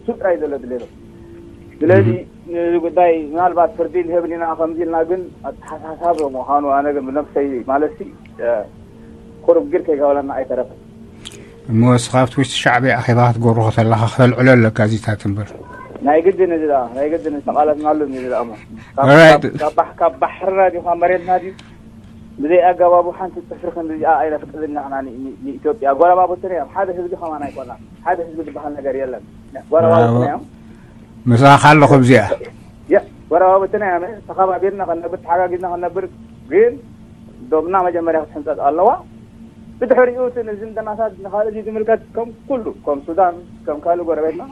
እሱ ጥራይ ዘሎ ድሌቶም። ስለዚ፣ እዚ ጉዳይ ምናልባት ፍርዲ ንህብ ኢና ከምዚ ኢልና፣ ግን ኣተሓሳሳብ ምዃኑ ኣነ ግን ብነብሰይ ማለት ሲ፣ እ፣ ቁሩብ ግር ከይጋበለና ኣይተረፈን። እሞ እስኻ ኣብቲ ውሽጢ ሻዕብያ ኣኼባ ክትገብሮ ከተለኻ ከተልዕሎ ኣለካ እዚታት እምበር። ናይ ግድን እዚ ደኣ፣ ናይ ግድን ዝተቓለስናሉ እዚ ደኣ እሞ። ካብ፣ Alright። ካብ፣ ካብ ባሕ-፣ ካብ ባሕርና ድዩ፣ ካብ መሬትና ድዩ፣ ብዘይ ኣገባቡ ሓንቲ ጽፍሪ ክንዲዚኣ ኣይነፍቅድን ኢና ንሕና ን-፣ ን-፣ ንኢትዮጵያ። ጎረባብትና እዮም። ሓደ ህዝቢ ከማን ኣይኮናን። ሓደ ህዝቢ ዝበሃል ነገር የለን። ጎረባብትና እዮም። ምሳኻ ኣለኹ ኣብዚኣ። ያ፣ ጎረባብትና እዮም። ተኸባቢርና ከነብር፣ ተሓጋጊዝና ከነብር ግን ዶብና መጀመርያ ክትሕንጸጽ ኣለዋ። ብድሕሪኡ እቲ ንዝምድናታት ንኻልእ ዝምልከት ከም ኩሉ፣ ከም ሱዳን፣ ከም ካልእ ጎረቤትና፣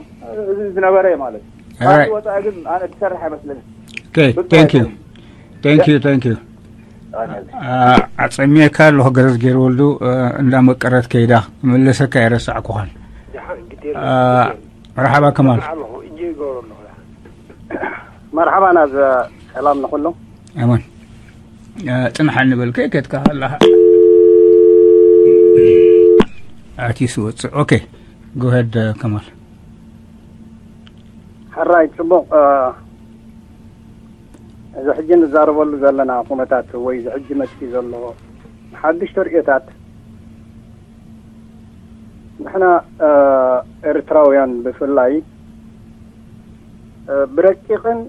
እዚ ዝነበረ እዩ ማለት እዩ። Alright። ካብዚ ወጻኢ ግን ኣነ ዝሰርሕ ኣይመስለንን። Okay, ብልጽ thank you። ኣይኮነን። Thank you, thank you። ኣነ ኣ-፣ ኣጸሚየካ ኣለኹ ገረዝ ገይሩ ወልዱ፣ እ፣ እንዳመቀረት ከይዳ፣ ክምልሰካ ኣይረሳዕኩኻን። ደሓን፣ ግድ የለን፣ ኣ፣ ግድ የለን። መርሓባ ከማል። ኣለኹ፣ እንጂ ይገብሮ ኣለኹ። መርሓባ ናዝ፣ ሰላም ንኹሉ። ኣማን። እ፣ ጽንሓኒ በል፣ ከይከድካ ከለኻ። ኣትዩ ዝወጽእ። ኦኬ። Go ahead፣ እ፣ ከማል። ሕራይ፣ ጽቡቕ፣ እ፣ እዚ ሕጂ ንዛረበሉ ዘለና ኩነታት ወይ እዚ ሕጂ መጺኡ ዘሎ ሓድሽ ተርእዮታት፣ ንሕና፣ እ፣ ኤርትራውያን ብፍላይ፣ እ፣ ብረቂቕን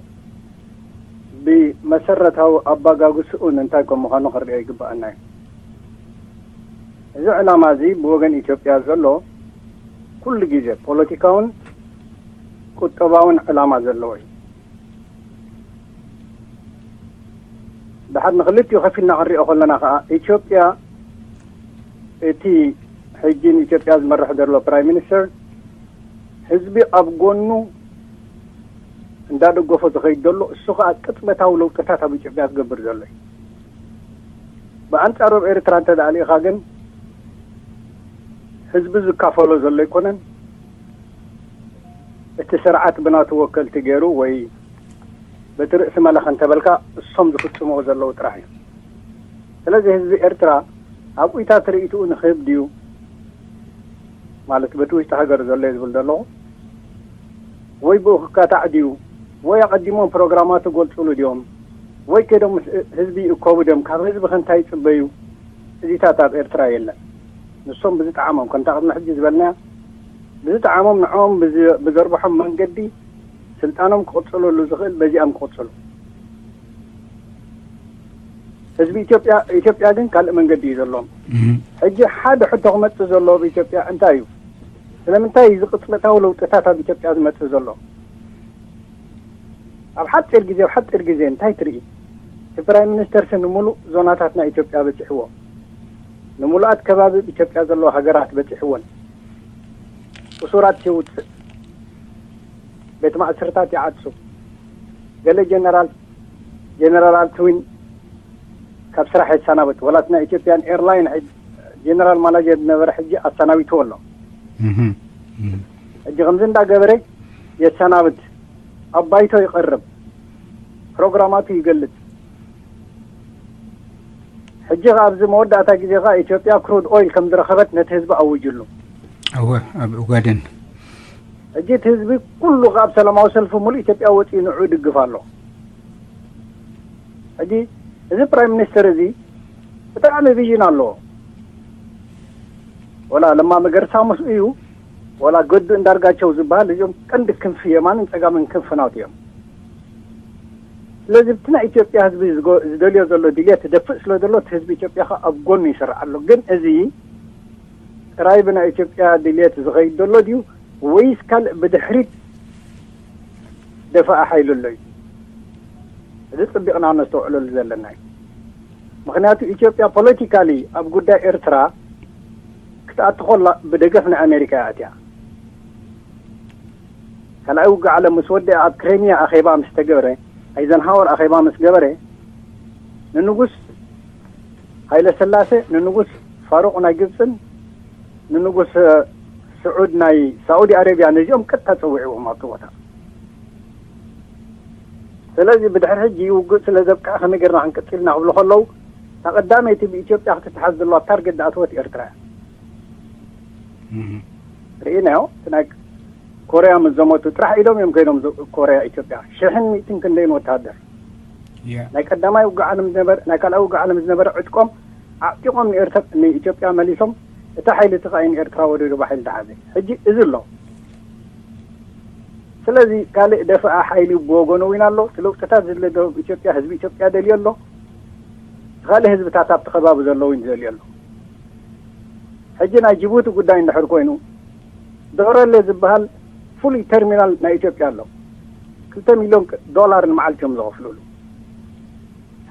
ብመሰረታዊ ኣባጋግስኡን እንታይ ከም ምዃኑ ክንሪኦ ይግብኣና እዩ። እዚ ዕላማ እዚ ብወገን ኢትዮጵያ ዘሎ ኩሉ ግዜ ፖለቲካውን ቁጠባውን ዕላማ ዘለዎ እዩ። ድሓር ንክልቲኡ ከፊልና ክንሪኦ ከለና ከዓ፣ ኢትዮጵያ፣ እቲ ሕጂ ንኢትዮጵያ ዝመርሕ ዘሎ ፕራይም ሚኒስተር፣ ህዝቢ ኣብ ጎኑ እንዳደገፎ ዝኸይድ ዘሎ፣ እሱ ከዓ ቅጽበታዊ ለውጥታት ኣብ ኢትዮጵያ ዝገብር ዘሎ እዩ። ብኣንጻሩ ኣብ ኤርትራ እንተ ደኣ ልኢኻ ግን፣ ህዝቢ ዝካፈሎ ዘሎ ኣይኮነን። እቲ ስርዓት ብናቱ ወከልቲ ገይሩ ወይ በቲ ርእሲ መለኸ እንተበልካ፣ እሶም ዝፍጽምዎ ዘለዉ ጥራሕ እዩ። ስለዚ ህዝቢ ኤርትራ ኣብ ኡይታት ርእይትኡ ንክህብ ድዩ? ማለት በቲ ውሽጢ ሃገር ዘሎ እየ ዝብል ዘለኹ፣ ወይ ብኡ ክካታዕ ድዩ? ወይ ኣቐዲሞም ፕሮግራማቱ ገልጹሉ ድዮም? ወይ ከይዶም ምስ ህዝቢ ይእከቡ ድዮም? ካብ ህዝቢ ከ እንታይ ይጽበዩ? እዚታት ኣብ ኤርትራ የለን። ንሶም ብዝጠዓሞም፣ ከምታ ቅድሚ ሕጂ ዝበልናያ፣ ብዝጠዓሞም ንዕኦም ብዝ-፣ ብዘርብሖም መንገዲ ስልጣኖም ክቕጽለሉ ዝኽእል በዚኣም ክቕጽሉ። ህዝቢ ኢትዮጵያ፣ ኢትዮጵያ ግን ካልእ መንገዲ እዩ ዘለዎም። እህ። ሕጂ ሓደ ሕቶ ክመጽእ ዘለዎ ኣብ ኢትዮጵያ እንታይ እዩ? ስለምንታይ እዚ ቅጽበታዊ ለውጥታት ኣብ ኢትዮጵያ ዝመጽእ ዘሎ? ኣብ ሓጺር ግዜ፣ ኣብ ሓጺር ግዜ እንታይ ትርኢ? እቲ ፕራይም ሚኒስተርሲ ንምሉእ ዞናታት ናይ ኢትዮጵያ በጺሕዎ። ንምሉኣት ከባቢ ኣብ ኢትዮጵያ ዘለዋ ሃገራት በጺሕወን። እሱራት የውጽእ። ቤት ማእሰርታት ይዓጹ። ገለ ጀነራል፣ ጀነራል ኣትዊን ካብ ስራሕ የሰናብት። ዋላ እቲ ናይ ኢትዮጵያን ኤርላይን ሕጂ ጀነራል ማናጀር ዝነበረ ሕጂ ኣሰናቢትዎ ኣሎ። እህ፣ እህ። ሕጂ ከምዚ እንዳገበረ የሰናብት። ኣብ ባይቶ ይቐርብ። ፕሮግራማቱ ይገልጽ። ሕጂ ከኣ ኣብዚ መወዳእታ ግዜ ከኣ ኢትዮጵያ ክሩድ ኦይል ከም ዝረኸበት ነቲ ህዝቢ ኣውጅሉ። እወ፣ ኣብ ኡጋዴን። ሕጂ እቲ ህዝቢ ኩሉ ከኣ ኣብ ሰላማዊ ሰልፊ ሙሉእ ኢትዮጵያ ወጺኡ ንዕኡ ይድግፍ ኣሎ። ሕጂ እዚ ፕራይም ሚኒስተር እዚ ብጣዕሚ ቪዥን ኣለዎ። ወላ ለማ መገርሳ ምስኡ እዩ፣ ወላ ገዱ እንዳርጋቸው ዝበሃል፣ እዚኦም ቀንዲ ክንፊ የማንን ጸጋምን ክንፊ ናቱ እዮም። ስለዚ እቲ ናይ ኢትዮጵያ ህዝቢ ዝጎ-፣ ዝደልዮ ዘሎ ድልየት ዝደፍእ ስለ ዘሎ፣ እቲ ህዝቢ ኢትዮጵያ ከኣ ኣብ ጎኑ ይሰርዕ ኣሎ። ግን እዚ ጥራይ ብናይ ኢትዮጵያ ድልየት ዝኸይድ ዘሎ ድዩ፣ ወይስ ካልእ ብድሕሪት ደፋኢ ሓይሊ ኣሎ እዩ? እዚ ጽቢቕና ነስተውዕለሉ ዘለና እዩ። ምኽንያቱ ኢትዮጵያ ፖለቲካሊ ኣብ ጉዳይ ኤርትራ ክትኣቱ ከላ ብደገፍ ናይ ኣሜሪካ እያ ኣትያ። ካልኣይ ውግእ ዓለም ምስ ወደአ ኣብ ክሬምያ ኣኼባ ምስ ተገበረ፣ ኣይዘንሃወር ኣኼባ ምስ ገበረ፣ ንንጉስ ሃይለ ስላሴ፣ ንንጉስ ፋሩቕ ናይ ግብጽን ንንጉስ ስዑድ ናይ ሳዑዲ ኣረብያ ነዚኦም ቀጥታ ጸዊዕዎም ኣብቲ ቦታ። ስለዚ ብድሕሪ ሕጂ ውግእ ስለ ዘብቅዐ ከመይ ጌርና ክንቅጽል ኢና ክብሉ ከለዉ፣ እታ ቀዳመይቲ ብኢትዮጵያ ክትትሓዝ ዘለዋ ታርጌት ዝኣተወት ኤርትራ እያ። ርኢናዮ። እቲ ናይ ኮርያ ምስ ዘመቱ ጥራሕ ኢዶም እዮም ከይዶም፣ ኮርያ ኢትዮጵያ ሽሕን ሚእትን ክንደይን ወተሃደር። ናይ ቀዳማይ ውግእ ዓለም ዝነበረ፣ ናይ ካልኣይ ውግእ ዓለም ዝነበረ ዕጥቆም ኣዕጢቖም ንኤርትራ፣ ንኢትዮጵያ መሊሶም። እታ ሓይሊ እቲ ኸኣ ንኤርትራ ወሪሩ ብሓይሊ ተሓዘ። ሕጂ እዚ ኣሎ። ስለዚ ካልእ ደፈኣ ሓይሊ ብወገኑ እውን ኣሎ። እቲ ለውጥታት ዝደሊ ደቡብ ኢትዮጵያ፣ ህዝቢ ኢትዮጵያ ደልዮ ኣሎ። ካልእ ህዝብታት ኣብቲ ከባቢ ዘሎ እውን ዝደልዮ ኣሎ። ሕጂ ናይ ጅቡቲ ጉዳይ እንድሕር ኮይኑ፣ ዶረሌ ዝበሃል ፍሉይ ተርሚናል ናይ ኢትዮጵያ ኣሎ። ክልተ ሚልዮን ዶላር ንመዓልቲ እዮም ዝኸፍሉሉ።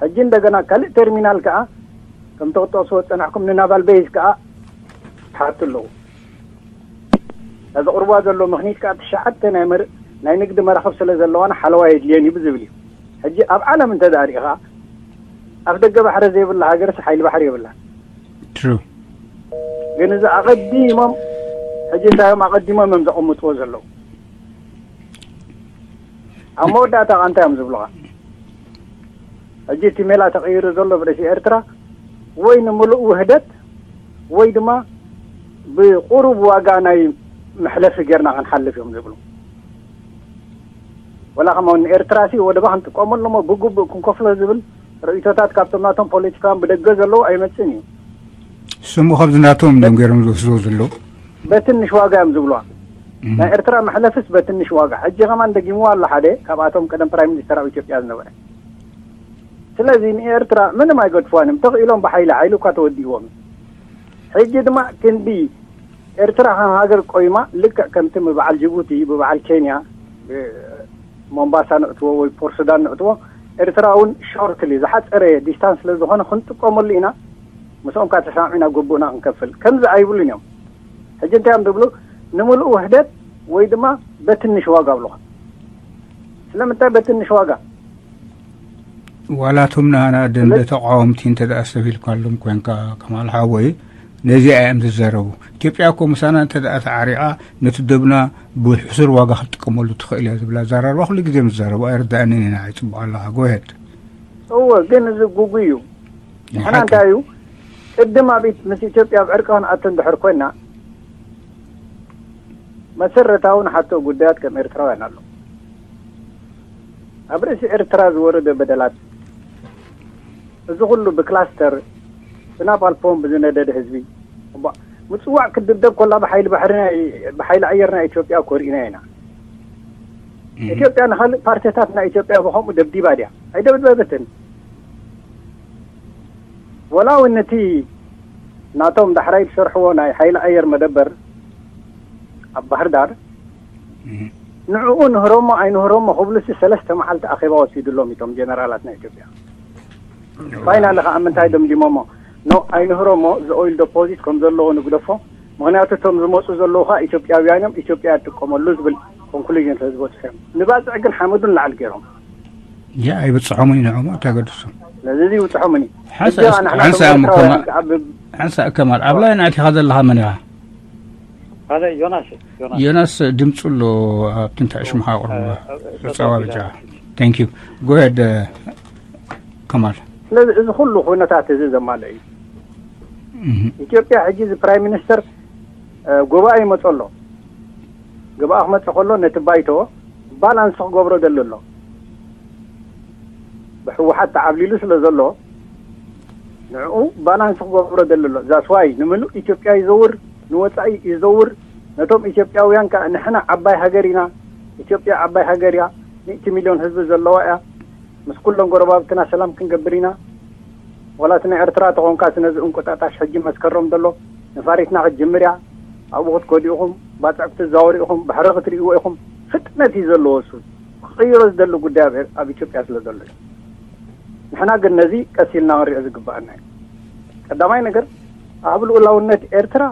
ሕጂ እንደገና ካልእ ተርሚናል ከኣ፣ ከምቲ ክትጠቕስዎ ዝጸናሕኩም ንናቫል ቤዝ ከኣ ትሓቱ ኣለዉ። እታ ዘቕርባ ዘሎ ምኽኒት ከኣ ትሽዓተ ናይ መር-፣ ናይ ንግዲ መራኽብ ስለ ዘለዋና ሓለዋ የድልየን እዩ ብዝብል እዩ። ሕጂ ኣብ ዓለም እንተ ደኣ ርኢኻ፣ ኣፍ ደገ ባሕሪ ዘይብላ ሃገርስ ሓይሊ ባሕሪ የብላን። True። ግን እዚ ኣቐዲሞም፣ ሕጂ እንታይ እዮም ኣቐዲሞም እዮም ዘቐምጥዎ ዘለዉ? ኣብ መወዳእታ ኸኣ እንታይ እዮም ዝብሉኻ? ሕጂ እቲ ሜላ ተቐይሩ ዘሎ ብርእሲ ኤርትራ ወይ ንምሉእ ውህደት ወይ ድማ ብቁሩብ ዋጋ ናይ መሕለፊ ጌርና ክንሓልፍ እዮም ዝብሉ። ወላ ከምኡ ንኤርትራ ሲ ወደባ ክንጥቀመሉ እሞ ብግቡእ ክንከፍሎ ዝብል ርእይቶታት ካብቶም ናቶም ፖለቲካውያን ብደገ ዘለዉ ኣይመጽእን እዩ። ስሙ ካብዚ ናቶም እዮም ገይሮም ዝወስድዎ ዘለዉ። በትንሽ ዋጋ እዮም ዝብሉዋ። ናይ ኤርትራ መሕለፍስ በትንሽ ዋጋ። ሕጂ ከማን ደጊምዋ ኣሎ ሓደ ካብኣቶም ቀደም ፕራይም ሚኒስተር ኣብ ኢትዮጵያ ዝነበረ። ስለዚ ንኤርትራ ምንም ኣይገድፍዋን እዮም። ተኽኢሎም ብሓይሊ፣ ሓይሊ እኳ ተወዲእዎም እዩ። ሕጂ ድማ ክንዲ ኤርትራ ከም ሃገር ቆይማ ልክዕ ከምቲ ብበዓል ጅቡቲ፣ ብበዓል ኬንያ፣ ብ-፣ ሞምባሳ ንእትዎ ወይ ፖርት ሱዳን ንእትዎ፣ ኤርትራ እውን ሾርትሊ፣ ዝሓጸረ ዲስታንስ ስለ ዝኾነ ክንጥቀመሉ ኢና። ምስኦም ከኣ ተሰማሚዕና ግቡእና ክንከፍል። ከምዚ ኣይብሉን እዮም። ሕጂ እንታይ እዮም ዝብሉ? ንምሉእ ውህደት ወይ ድማ በትንሽ ዋጋ ኣብሉኻ። ስለምንታይ በትንሽ ዋጋ? ዋላ እቶም ንኣና ደንበ ተቃወምቲ እንተ ደኣ ኣስተብሂልካሎም ኮንካ ከማል ሓወይ፣ ነዚኣ እዮም ዝዛረቡ። ኢትዮጵያ እኮ ምሳና እንተ ደኣ ተዓሪቓ ነቲ ደብና ብሕሱር ዋጋ ክትጥቀመሉ ትኽእል እያ ዝብል ኣዘራርባ ኩሉ ግዜ ምስ ዝዛረቡ ኣይርድኣንን ኢና። ይጽቡቕ ኣለኻ። Go ahead። እወ፣ ግን እዚ ጉጉይ እዩ። ንሕና እንታይ እዩ ቅድም ኣብ ኢት-፣ ምስ ኢትዮጵያ ኣብ ዕርቂ ክንኣቱ እንድሕር ኮይና መሰረታዊ ንሓቶ ጉዳያት ከም ኤርትራውያን ኣሎ። ኣብ ርእሲ ኤርትራ ዝወረደ በደላት፣ እዚ ኩሉ ብክላስተር ብናፓልፖም ብዝነደደ ህዝቢ፣ እባ ምጽዋዕ ክድብደብ ኮላ ብሓይሊ ባሕሪ ናይ፣ ብሓይሊ ኣየር ናይ ኢትዮጵያ እኮ ርኢና ኢና። ኢትዮጵያ ንኻልእ ፓርቲታት ናይ ኢትዮጵያ ብኸምኡ ደብዲባ ድያ? ኣይደብደበትን። ወላ እውን ነቲ ናቶም ዳሕራይ ዝሰርሕዎ ናይ ሓይሊ ኣየር መደበር ኣብ ባህር ዳር፣ ንዕኡ ንህረሞ ኣይንህረሞ ክብሉሲ ሰለስተ መዓልቲ ኣኼባ ወሲድሎም እቶም ጀነራላት ናይ ኢትዮጵያ። ፋይናሊ ከዓ ምንታይ ደምዲሞሞ? ኖ፣ ኣይንህረሞ፣ እዚ ኦይል ዶፖዚት ከም ዘለዎ ንግደፎ። ምኽንያቱ እቶም ዝመፁ ዘለዉ ከዓ ኢትዮጵያውያን እዮም፣ ኢትዮጵያ እያ ትጥቀመሉ ዝብል ኮንክሉዥን ስለ ዝበፅሑ እዮም። ንባፅዕ ግን ሓመዱ ንላዕሊ ገይሮም። ያ ኣይብፅሖምን እዩ ንዕኦም፣ እንታይ ገድሶም? ስለዚ እዚ ይውፅሖምን እዩ። ሓንሳ ሕጂ እስ-፣ ንሕና ሓንሳ ከም እሞ ኤርትራውያን ከማል፣ ከዓ ብ-፣ ሓንሳ ከማል፣ ኣብ ላይን ኣቲኻ ዘለኻ መን ኢኻ? ኣነ ዮናስ እየ፣ ዮናስ። ዮናስ ድምፂ ኣሎ፣ ኣብቲ እንታይ ሽምኻ ኣቕርብዋ። እ፣ እ፣ ጸብጻባ እ፣ ብጃ። Thank you። Go ahead፣ እ፣ ከማል። ስለዚ እዚ ኩሉ ኩነታት እዚ ዘማልእ እዩ። እህ፣ ኢትዮጵያ ሕጂ እዚ ፕራይም ሚኒስተር፣ እ፣ ጉባኤ ይመጾ ኣሎ። ጉባኤ ክመጽእ ከሎ ነቲ ባይቶ ባላንስ ክገብሮ ደሊ ኣሎ። ብህወሓት ተዓብሊሉ ስለ ዘሎ ንዕኡ ባላንስ ክገብሮ ደሊ ኣሎ። That's why ንምሉእ ኢትዮጵያ ይዘውር፣ ንወጻኢ ይዘውር። ነቶም ኢትዮጵያውያን ከኣ ንሕና ዓባይ ሃገር ኢና፣ ኢትዮጵያ ዓባይ ሃገር እያ፣ ሚእቲ ሚልዮን ህዝቢ ዘለዋ እያ። ምስ ኩሎም ጎረባብትና ሰላም ክንገብር ኢና። ዋላ እቲ ናይ ኤርትራ ተኾንካ ነዚ እንቁጣጣሽ ሕጂ መስከረም ዘሎ ነፋሪትና ክትጅምር እያ። ኣብኡ ክትከዱ ኢኹም፣ ባጽዕ ክትዛወሩ ኢኹም፣ ባሕሪ ክትርእይዎ ኢኹም። ፍጥነት እዩ ዘለዎ እሱ። ክቕይሮ ዝደሊ ጉዳይ ኣብ ኤር-፣ ኣብ ኢትዮጵያ ስለ ዘሎ እዩ። ንሕና ግን ነዚ ቀስ ኢልና ክንሪኦ ዝግባኣና እዩ። ቀዳማይ ነገር ኣብ ልኡላውነት ኤርትራ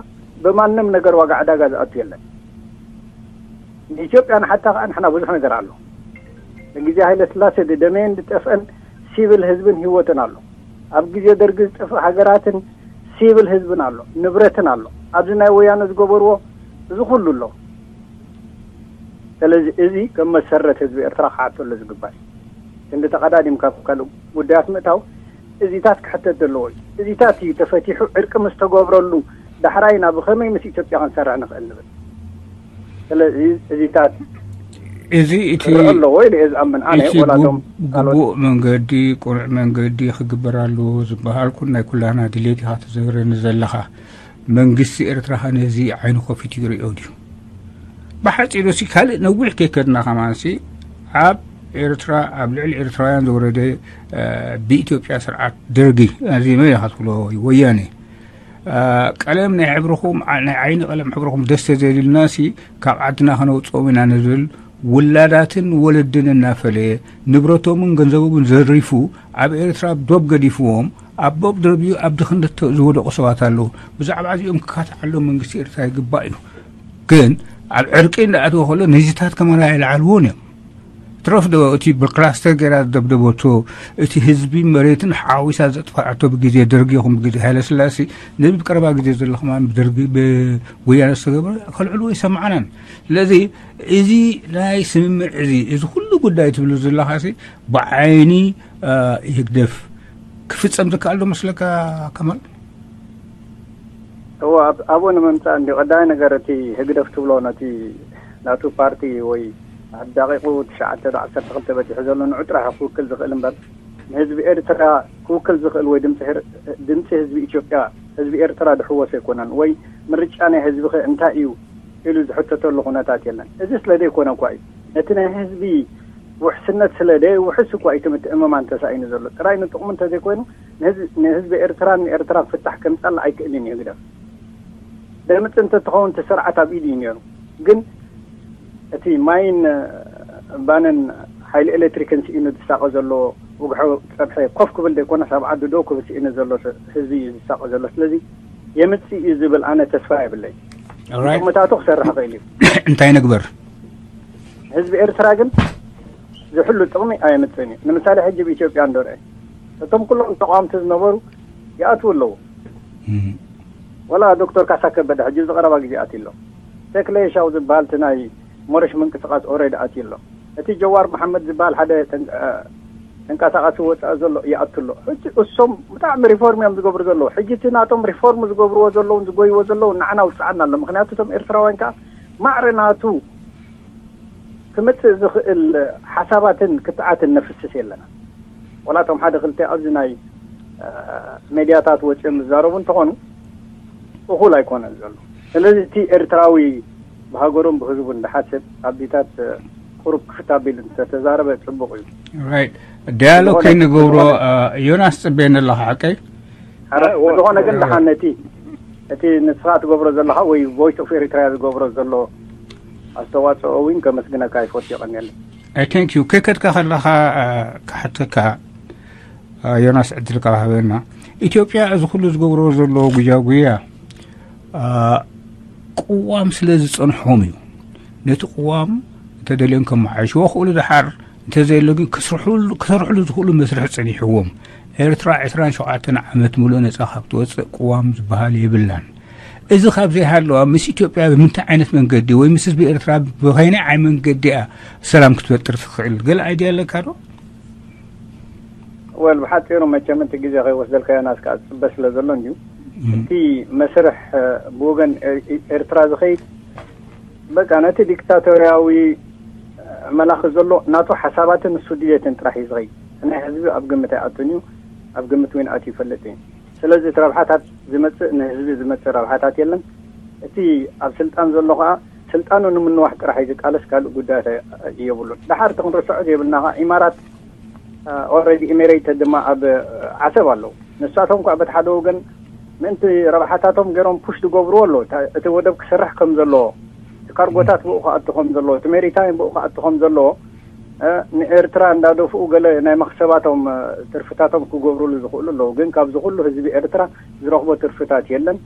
ብማንም ነገር ዋጋ ዕዳጋ ዝኣቱ የለን። ንኢትዮጵያ ንሓታ ከኣ ንሕና ብዙሕ ነገር ኣሎ። ንግዜ ሃይለ ስላሴ ዝደመየን ዝጠፍአን ሲቪል ህዝብን ህይወትን ኣሎ። ኣብ ግዜ ደርጊ ዝጠፍእ ሃገራትን ሲቪል ህዝብን ኣሎ፣ ንብረትን ኣሎ። ኣብዚ ናይ ወያነ ዝገበርዎ እዚ ኩሉ ኣሎ። ስለዚ እዚ ከም መሰረት ህዝቢ ኤርትራ ክሓተሉ ዝግባእ እዩ። ክንዲ ተቐዳዲምካ ካብ ካልእ ጉዳያት ምእታው እዚታት ክሕተት ዘለዎ እዩ። እዚታት እዩ ተፈቲሑ ዕርቂ ምስ ተገብረሉ ዳሕራይ ናብ ብኸመይ ምስ ኢትዮጵያ ክንሰርሕ ንኽእል ንብል። ስለዚ እዚታት እዚ እቲ ክረአ ኣለዎ ኢለ እየ ዝኣምን ኣነ። እቲ ወላቶም ጉ- ካልኦት ግቡእ መንገዲ፣ ቅኑዕ መንገዲ ክግበር ኣለዎ ዝበሃል ኩን ናይ ኩላና ድሌት ኢኻ ትዘግረኒ ዘለኻ። መንግስቲ ኤርትራ ከ ነዚ ዓይኑ ከፊቱ ይሪኦ ድዩ? ብሓጺሩ ሲ ካልእ ነዊሕ ከይከድና ከማንሲ ኣብ ኤርትራ፣ ኣብ ልዕሊ ኤርትራውያን ዝወረደ፣ እ፣ ብኢትዮጵያ ስርዓት ደርጊ፣ እዚ መን ኢኻ ትብሎ? ወያኔ። እ፣ ቀለም ናይ ሕብርኹም፣ ዓ-፣ ናይ ዓይኒ ቀለም ሕብርኹም ደስ ተዘይሉልና ሲ ካብ ዓድና ከነውጽኦም ኢና ንብል። ውላዳትን ወለድን እናፈለየ፣ ንብረቶምን ገንዘቦምን ዘሪፉ፣ ኣብ ኤርትራ ዶብ ገዲፍዎም፣ ኣብ ዶብ ደርቢዩ ኣብ ድኽነት ዝወደቑ ሰባት ኣለዉ። ብዛዕባ እዚኦም ክካትዓሎም መንግስቲ ኤርትራ ይግባእ እዩ። ግን ኣብ ዕርቂ እንዳኣተወ ከሎ ነዚታት ከማን ኣይልዓልዎን እዮም። ትረፍ ዶ እቲ ብክላስተር ገይራ ዝደብደበቶ፣ እቲ ህዝቢ መሬትን ሓዊሳ ዘጥፋዕቶ ብግዜ ደርጊ ይኹን ብግዜ ሃይለስላሴ፣ ነዚ ብቀረባ ግዜ ዘሎ ከማን ብደርጊ፣ ብወያነ ዝተገብረ ከልዕልዎ ይሰምዓናን። ስለዚ እዚ ናይ ስምምዕ እዚ፣ እዚ ኩሉ ጉዳይ ትብሉ ዘለኻሲ ብዓይኒ፣ እ፣ ህግደፍ ክፍጸም ዝከኣል ዶ መስለካ ከማል? እወ፣ ኣብ-፣ ኣብኡ ንምምጻእ እንዲ ቀዳማይ ነገር እቲ ህግደፍ ትብሎ ነቲ ናቱ ፓርቲ ወይ ኣብ ደቂቁ ትሽዓተ ዶ ዓሰርተ ክልተ በጺሑ ዘሎ ንዑ ጥራሕ ክውክል ዝኽእል እምበር ንህዝቢ ኤርትራ ክውክል ዝኽእል ወይ ድምጺ ህር-፣ ድምጺ ህዝቢ ኢትዮጵያ፣ ህዝቢ ኤርትራ ዝሕወስ ኣይኮነን። ወይ ምርጫ ናይ ህዝቢ ከ እንታይ እዩ ኢሉ ዝሕተተሉ ኩነታት የለን። እዚ ስለ ዘይኮነ እኳ እዩ። ነቲ ናይ ህዝቢ ውሕስነት ስለ ዘይውሕስ እኳ እዩ እቲ ምትእምማን ተሳኢኑ ዘሎ። ጥራይ ንጥቕሙ እንተዘይኮይኑ ንህዝ-፣ ንህዝቢ ኤርትራን ንኤርትራ ክፍታሕ ከምጻላ ኣይክእልን እዩ ህግደፍ። ደምጽ እንተትኸውን እቲ ስርዓት ኣብ ኢዱ እዩ ነይሩ። ግን እቲ ማይን ባንን ሓይሊ ኤሌክትሪክን ስኢኑ ዝሳቐ ዘሎ ውግሖ ጸብሐ ኮፍ ክብል ዘይኮነስ ኣብ ዓዱ ደው ክብል ስኢኑ ዘሎ ህዝቢ እዩ ዝሳቐ ዘሎ። ስለዚ የምጽእ እዩ ዝብል ኣነ ተስፋ የብለይ። ኦራይት። ጥቕምታቱ ክሰርሕ ይኽእል እዩ። እንታይ ንግበር? ህዝቢ ኤርትራ ግን ዝሕሉ ጥቕሚ ኣየምጽእን እዩ። ንምሳሌ ሕጂ ብኢትዮጵያ እንዶ ርአ እቶም ኩሎም ተቃወምቲ ዝነበሩ ይኣትዉ ኣለዉ። እም። ወላ ዶክተር ካሳ ከበደ ሕጂ ዝቐረባ ግዜ ኣትዩ ኣሎ። ተክለ የሻው ዝበሃል እቲ ናይ ሞረሽ ምንቅስቃስ ኦሬዲ ኣትዩ ኣሎ። እቲ ጀዋር መሓመድ ዝበሃል ሓደ ተን-፣ እ፣ ተንቀሳቃሲ ወጻኢ ዘሎ ይኣቱ ኣሎ። ሕጂ እሶም ብጣዕሚ ሪፎርም እዮም ዝገብሩ ዘለዉ። ሕጂ እቲ ናቶም ሪፎርም ዝገብርዎ ዘለዉን ዝጎይዎ ዘለዉ ንዓና ውጽዓና ኣሎ። ምኽንያቱ እቶም ኤርትራውያን ከኣ ማዕረ ናቱ ክመጽእ ዝኽእል ሓሳባትን ክትዓትን ነፍስስ የለና። ወላ እቶም ሓደ ክልተ ኣብዚ ናይ፣ እ፣ ሜድያታት ወጺኦም ዝዛረቡ እንተኾኑ እኹል ኣይኮነን ዘሎ። ስለዚ እቲ ኤርትራዊ ብሃገሩን ብህዝቡን ዝሓስብ ኣቢታት፣ እ፣ ቁሩብ ክፍት ኣቢሉ እንተተዛረበ ጽቡቕ እዩ። ራይት። ዳያሎግ ዝኾነ ከይንገብሮ፣ ዝኾነ እ፣ ዮናስ ጽበየኒ ኣለኻ ሓቀይ? ኣረ፣ ኣረ፣ ወ-፣ ዝኾነ ግን ወ-፣ ደሓን ነቲ፣ እቲ ንስኻ ትገብሮ ዘለኻ ወይ ቮይስ ኦፍ ኤሪትሪያ ዝገብሮ ዘሎ ኣስተዋጽኦ እውን ከመስግነካ ይፈቱ፣ የቐንየለይ። ኣይ፣ ታንክ ዩ። ከይከድካ ከለኻ፣ እ፣ ክሓተካ፣ እ፣ ዮናስ ዕድል ካብ ሃበና። ኢትዮጵያ እዚ ኩሉ ዝገብሮ ዘሎ ጉያ ጉያ፣ እ፣ ቅዋም ስለ ዝጸንሖም እዩ። ነቲ ቅዋም እንተደልዮም ከመሓይሽዎ ክእሉ ደሓር፣ እንተዘየሎ ግን ክስርሑሉ፣ ክሰርሕሉ ዝኽእሉ መስርሕ ጸኒሕዎም። ኤርትራ ዕስራን ሸውዓተን ዓመት ሙሉእ ነጻ ካብ ትወጽእ ቅዋም ዝበሃል የብላን። እዚ ካብ ዘይሃለዋ ምስ ኢትዮጵያ ብምንታይ ዓይነት መንገዲ ወይ ምስ ህዝቢ ኤርትራ ብኸይናይ ዓይ መንገዲ እያ ሰላም ክትፈጥር ትኽእል? ገለ ኣይድያ ኣለካ ዶ? ወል፣ ብሓጺሩ መቸም እቲ ግዜ ከይወስደልካ ዮናስ ከኣ ዝጽበ ስለ ዘሎ እንድዩ። እም። እቲ መስርሕ፣ እ፣ ብወገን ኤ-፣ ኤርትራ ዝኸይድ በቃ ነቲ ዲክታቶርያዊ፣ እ፣ መላኺ ዘሎ ናቱ ሓሳባትን ንሱ ድሌትን ጥራሕ እዩ ዝኸይድ። ናይ ህዝቢ ኣብ ግምት ኣይኣቱን እዩ፣ ኣብ ግምት እውን ኣትዩ ይፈልጥ እዩ። ስለዚ እቲ ረብሓታት ዝመጽእ ንህዝቢ ዝመጽእ ረብሓታት የለን። እቲ ኣብ ስልጣን ዘሎ ከኣ ስልጣኑ ንምንዋሕ ጥራሕ እዩ ዝቃለስ፣ ካልእ ጉዳያት የብሉን። ደሓር እቲ ክንርስዖ ዘይብልና ከኣ ኢማራት፣ እ፣ ኦልሬዲ ኢሚሬትስ ድማ ኣብ፣ እ፣ ዓሰብ ኣለዉ። ንሳቶም ከኣ በቲ ሓደ ወገን ምእንቲ ረብሓታቶም ገይሮም ፑሽ ዝገብርዎ ኣለዉ። እታ፣ እቲ ወደብ ክሰርሕ ከም ዘለዎ፣ እቲ ካርጎታት ብኡ ክኣቱ ከም ዘለዎ፣ እቲ ሜሪታይም ብኡ ክኣቱ ከም ዘለዎ፣ እ፣ ንኤርትራ እንዳደፍኡ ገለ ናይ መኽሰባቶም፣ እ፣ ትርፍታቶም ክገብሩሉ ዝኽእሉ ኣለዉ። ግን ካብዚ ኩሉ ህዝቢ ኤርትራ ዝረኽቦ ትርፍታት የለን።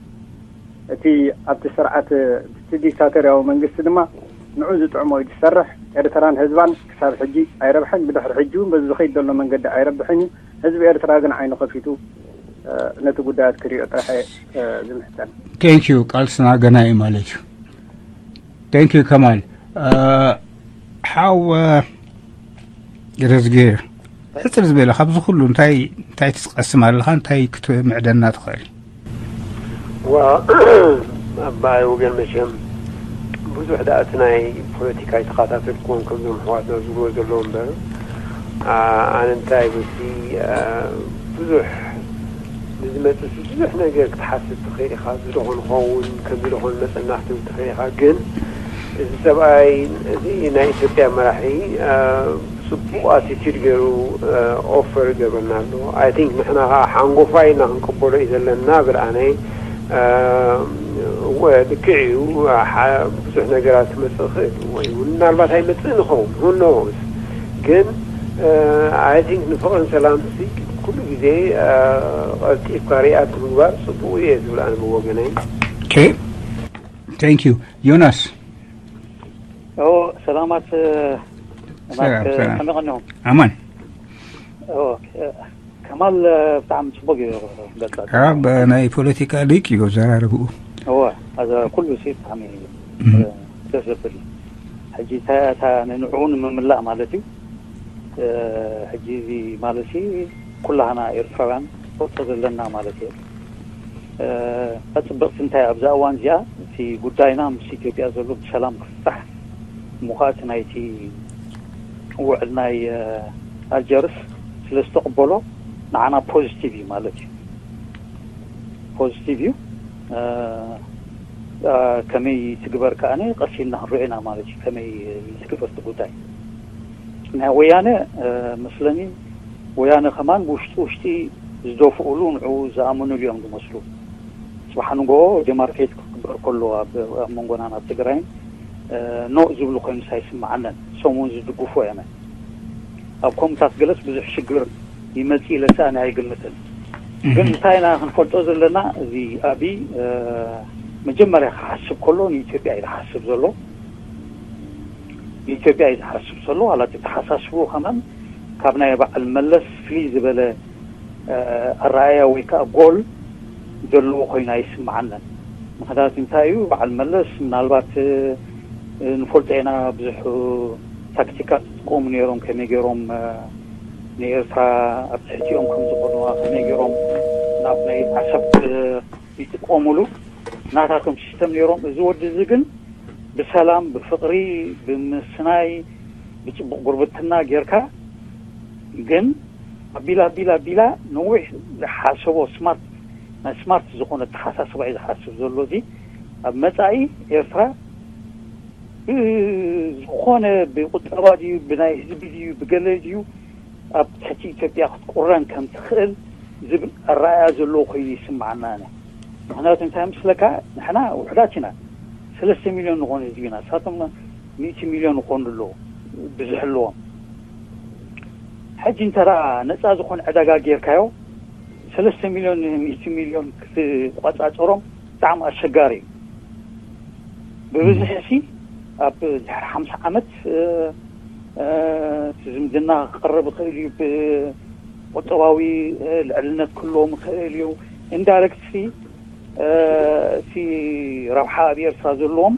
እቲ ኣብቲ ስርዓት፣ እቲ ዲክታቶርያዊ መንግስቲ ድማ ንዑ ዝጥዕሞ እዩ ዝሰርሕ። ኤርትራን ህዝባን ክሳብ ሕጂ ኣይረብሐን፣ ብድሕሪ ሕጂ እውን በዚ ዝኸይድ ዘሎ መንገዲ ኣይረብሕን እዩ። ህዝቢ ኤርትራ ግን ዓይኑ ከፊቱ ነቲ ጉዳያት ክሪኦ ጥራሕ ዝምሕጸን። Thank you። ቃልስና ገና እዩ ማለት እዩ። Thank you ከማል። ሓው ገደዝጊ፣ ሕጽር ዝበለ ካብዚ ኩሉ እንታይ እንታይ ትቀስም ኣለኻ? እንታይ ክትምዕደና ትኽእል? ዋ ኣባይ ወገን መቸም ብዙሕ ደኣ እቲ ናይ ፖለቲካ ኣይተኸታተልኩዎን ከምዞም ኣሕዋትና ዝብልዎ ዘለዉ እምበር ኣነ እንታይ በቲ ብዙሕ ንዝመፅእ ብዙሕ ነገር ክትሓስብ ትኽእል ኢኻ። እዚ ዶ ክንኸውን ከምዚ ዶ ክንመፀና ክትብል ትኽእል ኢኻ። ግን እዚ ሰብኣይ እዚ ናይ ኢትዮጵያ መራሒ ፅቡቕ ኣቲቲድ ገይሩ ኦፈር ይገብረና ኣሎ። ኣይ ቲንክ ንሕና ከዓ ሓንጎፋይ እና ክንቀበሎ እዩ ዘለና ብል ኣነ። እወ ልክዕ እዩ። ብዙሕ ነገራት ክመፅእ ይኽእል ወይ እውን ምናልባት ኣይመፅእን ይኸውን፣ who knows። ግን ኣይ ቲንክ ንፍቕርን ሰላም ሲ ኩሉ ግዜ ቀልጢፍካ ሪኣክት ምግባር ፅቡቕ እየ ዝብል ኣነ ብወገነይ። Thank you ዮናስ። ሰላማት ሰላም ሰላም። ከመይ ቀኒኹም? ኣማን። ከማል ብጣዕሚ ፅቡቅ እዩ። ናይ ፖለቲካ ሊቅ እዩ ኣዘራርብኡ። እወ፣ ኣዘ ኩሉ ሲ ብጣዕሚ ደስ ዘብል እዩ። ሕጂ እታ ንንዕኡ ንምምላእ ማለት እዩ። ሕጂ እዚ ማለት ሲ ኩላህና ኤርትራውያን ፈልጦ ዘለና ማለት እዩ። ኣፅብቕቲ እንታይ ኣብዛ እዋን እዚኣ እቲ ጉዳይና ምስ ኢትዮጵያ ዘሎ ብሰላም ክፍታሕ ምዃት ናይቲ ውዕል ናይ ኣልጀርስ ስለ ዝተቕበሎ ንዓና ፖዚቲቭ እዩ ማለት እዩ። ፖዚቲቭ እዩ። ከመይ ትግበር ከኣነ ቀሲልና ክንሪኦ ኢና ማለት እዩ። ከመይ ትግበር እቲ ጉዳይ ናይ ወያነ መስለኒ ወያነ ከማን ብውሽጢ ውሽጢ ዝደፍኡሉ ንዕኡ ዝኣምኑሉ እዮም ዝመስሉ። ፅባሕ ንጎ ዴማርኬት ክግበር ከሎ ኣብ መንጎናን ኣብ ትግራይን ኖእ ዝብሉ ኮይኑ ሳይስምዓነን ሰሙን ዝድግፎ እዮም። ኣብ ኮምታት ገለስ ብዙሕ ሽግር ይመፅእ ኢለ ሰኣኒ ኣይግምትን። ግን እንታይ ኢና ክንፈልጦ ዘለና፣ እዚ ኣብይ መጀመርያ ክሓስብ ከሎ ንኢትዮጵያ እዩ ዝሓስብ ዘሎ። ንኢትዮጵያ እዩ ዝሓስብ ዘሎ። ዋላ እቲ ተሓሳስቡ ከማን ካብ ናይ በዓል መለስ ፍልይ ዝበለ ኣረኣያ ወይ ከዓ ጎል ዘለዎ ኮይኑ ኣይስምዓንን። ምክንያቱ እንታይ እዩ፣ በዓል መለስ ምናልባት ንፈልጦ ኢና ብዙሕ ታክቲካት ዝጥቀሙ ነይሮም፣ ከመይ ገይሮም ንኤርትራ ኣብ ትሕቲኦም ከም ዝኮኑዋ፣ ከመይ ገይሮም ናብ ናይ ዓሰብ ይጥቀሙሉ ናታቶም ሲስተም ነይሮም። እዚ ወዲ እዚ ግን ብሰላም ብፍቅሪ ብምስናይ ብፅቡቅ ጉርብትና ጌርካ ግን ኣቢላ ኣቢላ ኣቢላ ነዊሕ ዝሓሰቦ ስማርት ናይ ስማርት ዝኾነ ኣተሓሳስባ እዩ ዝሓስብ ዘሎ። እዚ ኣብ መፃኢ ኤርትራ ብዝኾነ ብቁጠባ ድዩ ብናይ ህዝቢ ድዩ ብገለ ድዩ ኣብ ትሕቲ ኢትዮጵያ ክትቁረን ከም ትኽእል ዝብል ኣረኣያ ዘለዎ ኮይኑ ይስምዓና። ኣነ ምክንያቱ እንታይ ምስለካ ንሕና ውሕዳት ኢና። ሰለስተ ሚልዮን ዝኾኑ ህዝቢ ኢና። ንሳቶም ሚእቲ ሚልዮን ይኾኑ ኣለዉ ብዙሕ ኣለዎም። ሕጂ እንተ ነፃ ዝኾነ ዕዳጋ ጌርካዮ ሰለስተ ሚልዮን ሚእቲ ሚልዮን ክትቆፃፀሮም ብጣዕሚ ኣሸጋሪ እዩ። ብብዝሒ ሲ ኣብ ድሕሪ ሓምሳ ዓመት እቲ ዝምድና ክቐርብ ይኽእል እዩ። ብቁጠባዊ ልዕልነት ክህልዎም ይኽእል እዩ። ኢንዳይረክትሊ እቲ ረብሓ ኣብ ኤርትራ ዘለዎም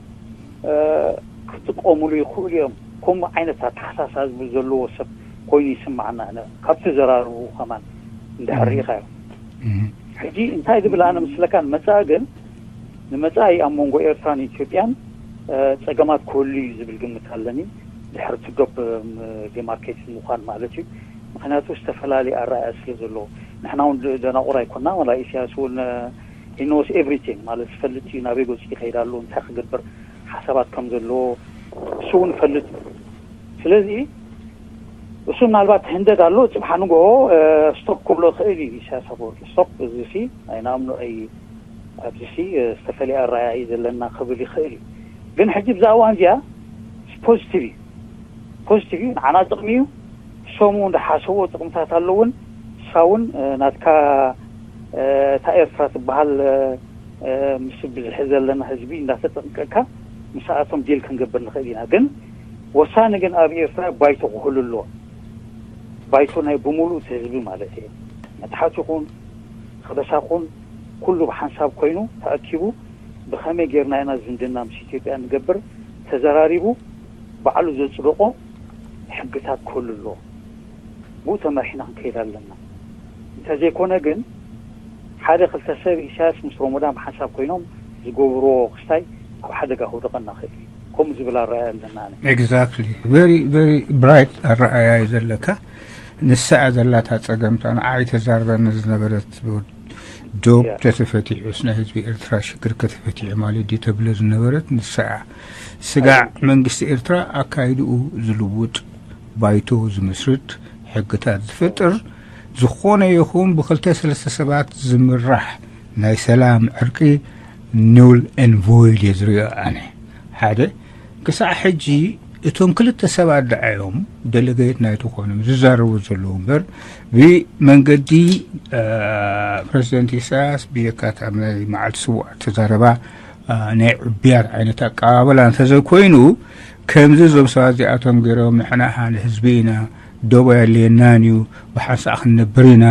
ክጥቀሙሉ ይኽእሉ እዮም። ከምኡ ዓይነት ኣተሓሳሳቢ ዘለዎ ሰብ ኮይኑ ይስምዓና። ኣነ ካብቲ ዘራርቡ ከማን እንድሕር ርኢኻዮ። ሕጂ እንታይ ዝብል ኣነ ምስለካ ንመጻኢ ግን ንመጻኢ ኣብ መንጎ ኤርትራን ኢትዮጵያን ጸገማት ክህሉ እዩ ዝብል ግምት ኣለኒ። ድሕሪ እቲ ዶብ ዴማርኬት ምዃን ማለት እዩ። ምክንያቱ ዝተፈላለዩ ኣረኣያ ስለ ዘለዎ ንሕና እውን ደናቑር ኣይኮና። ወላ ኢሳያስ እውን he knows everything ማለት ዝፈልጥ እዩ። ናበይ ገፁ ይኸይድ ኣሎ፣ እንታይ ክገብር ሓሳባት ከም ዘለዎ እሱ እውን ይፈልጥ እዩ። ስለዚ እሱ ምናልባት ህንደድ ኣሎ፣ ፅባሕ ንግሆ ስቶፕ ክብሎ ይኽእል እዩ ኢሳያስ ኣፈወርቂ። ስቶፕ እዚ ሲ ኣይንኣምኖ ኣይ ኣብዚ ሲ ዝተፈለየ ኣረኣያ እዩ ዘለና ክብል ይኽእል እዩ። ግን ሕጂ ብዛ እዋን እዚኣ ፖዚቲቭ እዩ። ፖዚቲቭ እዩ፣ ንዓና ጥቕሚ እዩ። እሶም እውን ዝሓሰብዎ ጥቕምታት ኣለውን። ንሳ እውን ናትካ እታ ኤርትራ ትበሃል ምስ ብዝሒ ዘለና ህዝቢ እንዳተጠንቀቅካ ምስኣቶም ዲል ክንገብር ንኽእል ኢና። ግን ወሳኒ ግን ኣብ ኤርትራ ባይቶ ክህሉ ኣለዎ። ባይቶ ናይ ብምሉእ ህዝቢ ማለት እዩ። መትሓት ይኹን ከበሳኹን ኩሉ ብሓንሳብ ኮይኑ ተኣኪቡ ብኸመይ ጌርና ኢና ዝምድና ምስ ኢትዮጵያ ንገብር ተዘራሪቡ ባዕሉ ዘጽደቆ ሕግታት ክህሉ ኣለዎ። ብኡ ተመሪሕና ክንከይድ ኣለና። እንተዘይኮነ ግን ሓደ ክልተ ሰብ ኢሳያስ ምስ ሮሞዳን ብሓንሳብ ኮይኖም ዝገብርዎ ክስታይ ኣብ ሓደጋ ክውድቐና ክእል እዩ። ከምኡ ዝብል ኣረኣያ ኣለና። ኣነ exactly very very bright ኣረኣያ እዩ ዘለካ። ንሳ እያ ዘላታ ጸገምታ። ንዓይ ተዛርበኒ ዝነበረት ዶብ ተተፈቲዑስ ናይ ህዝቢ ኤርትራ ሽግር ከተፈቲዑ ማለት ድዩ ተብለ ዝነበረት ንሳ እያ። ስጋዕ መንግስቲ ኤርትራ ኣካይድኡ ዝልውጥ ባይቶ ዝምስርት ሕግታት ዝፈጥር ዝኾነ ይኹን ብክልተ ሰለስተ ሰባት ዝምራሕ ናይ ሰላም ዕርቂ ኑል and void እየ ዝሪኦ ኣነ። ሓደ ክሳዕ ሕጂ እቶም ክልተ ሰባት ደዓዮም ደለገየት ናይቲ ኮነ ዝዛረቡ ዘለዉ እምበር ብመንገዲ ፕረዚደንት ኢሳያስ ብጀካት ኣብ ናይ መዓልቲ ስቡዕ ተዛረባ ናይ ዕብያት ዓይነት ኣቀባበላ እንተዘይኮይኑ ከምዚ እዞም ሰባት እዚኣቶም ገይሮም ንሕና ሓደ ህዝቢ ኢና፣ ዶብ ኣየድልየናን እዩ፣ ብሓንሳእ ክንነብር ኢና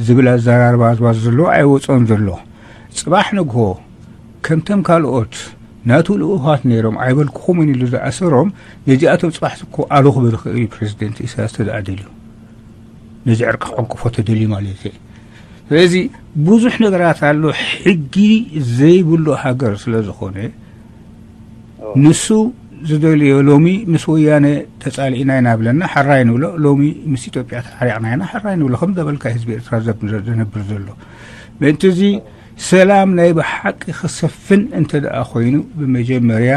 ዝብል ኣዘራርባ ዝዋዝ ዘለዎ ኣይወፅኦን ዘሎ። ፅባሕ ንግሆ ከምቶም ካልኦት ናቱ ልኡኻት ነይሮም ኣይበልኩኹምን ኢሉ ዝኣሰሮም ነዚኣቶም ፅባሕ እኮ ኣሉ ክብል ይኽእል እዩ ፕረዚደንት ኢሳያስ ተደኣ ደልዩ። ነዚ ዕርቂ ከዕንቅፎ ተደልዩ ማለት እዩ። ስለዚ ብዙሕ ነገራት ኣሎ። ሕጊ ዘይብሉ ሃገር ስለ ዝኾነ ንሱ ዝደልዮ ሎሚ ምስ ወያነ ተጻሊእና ኢና ብለና ሓራይ ንብሎ፣ ሎሚ ምስ ኢትዮጵያ ተዓሪቕና ኢና ሓራይ ንብሎ። ከም ዘበልካ ህዝቢ ኤርትራ ዘብ- ዘነብር ዘሎ ምእንቲ እዚ ሰላም ናይ ብሓቂ ክሰፍን እንተ ደኣ ኮይኑ ብመጀመርያ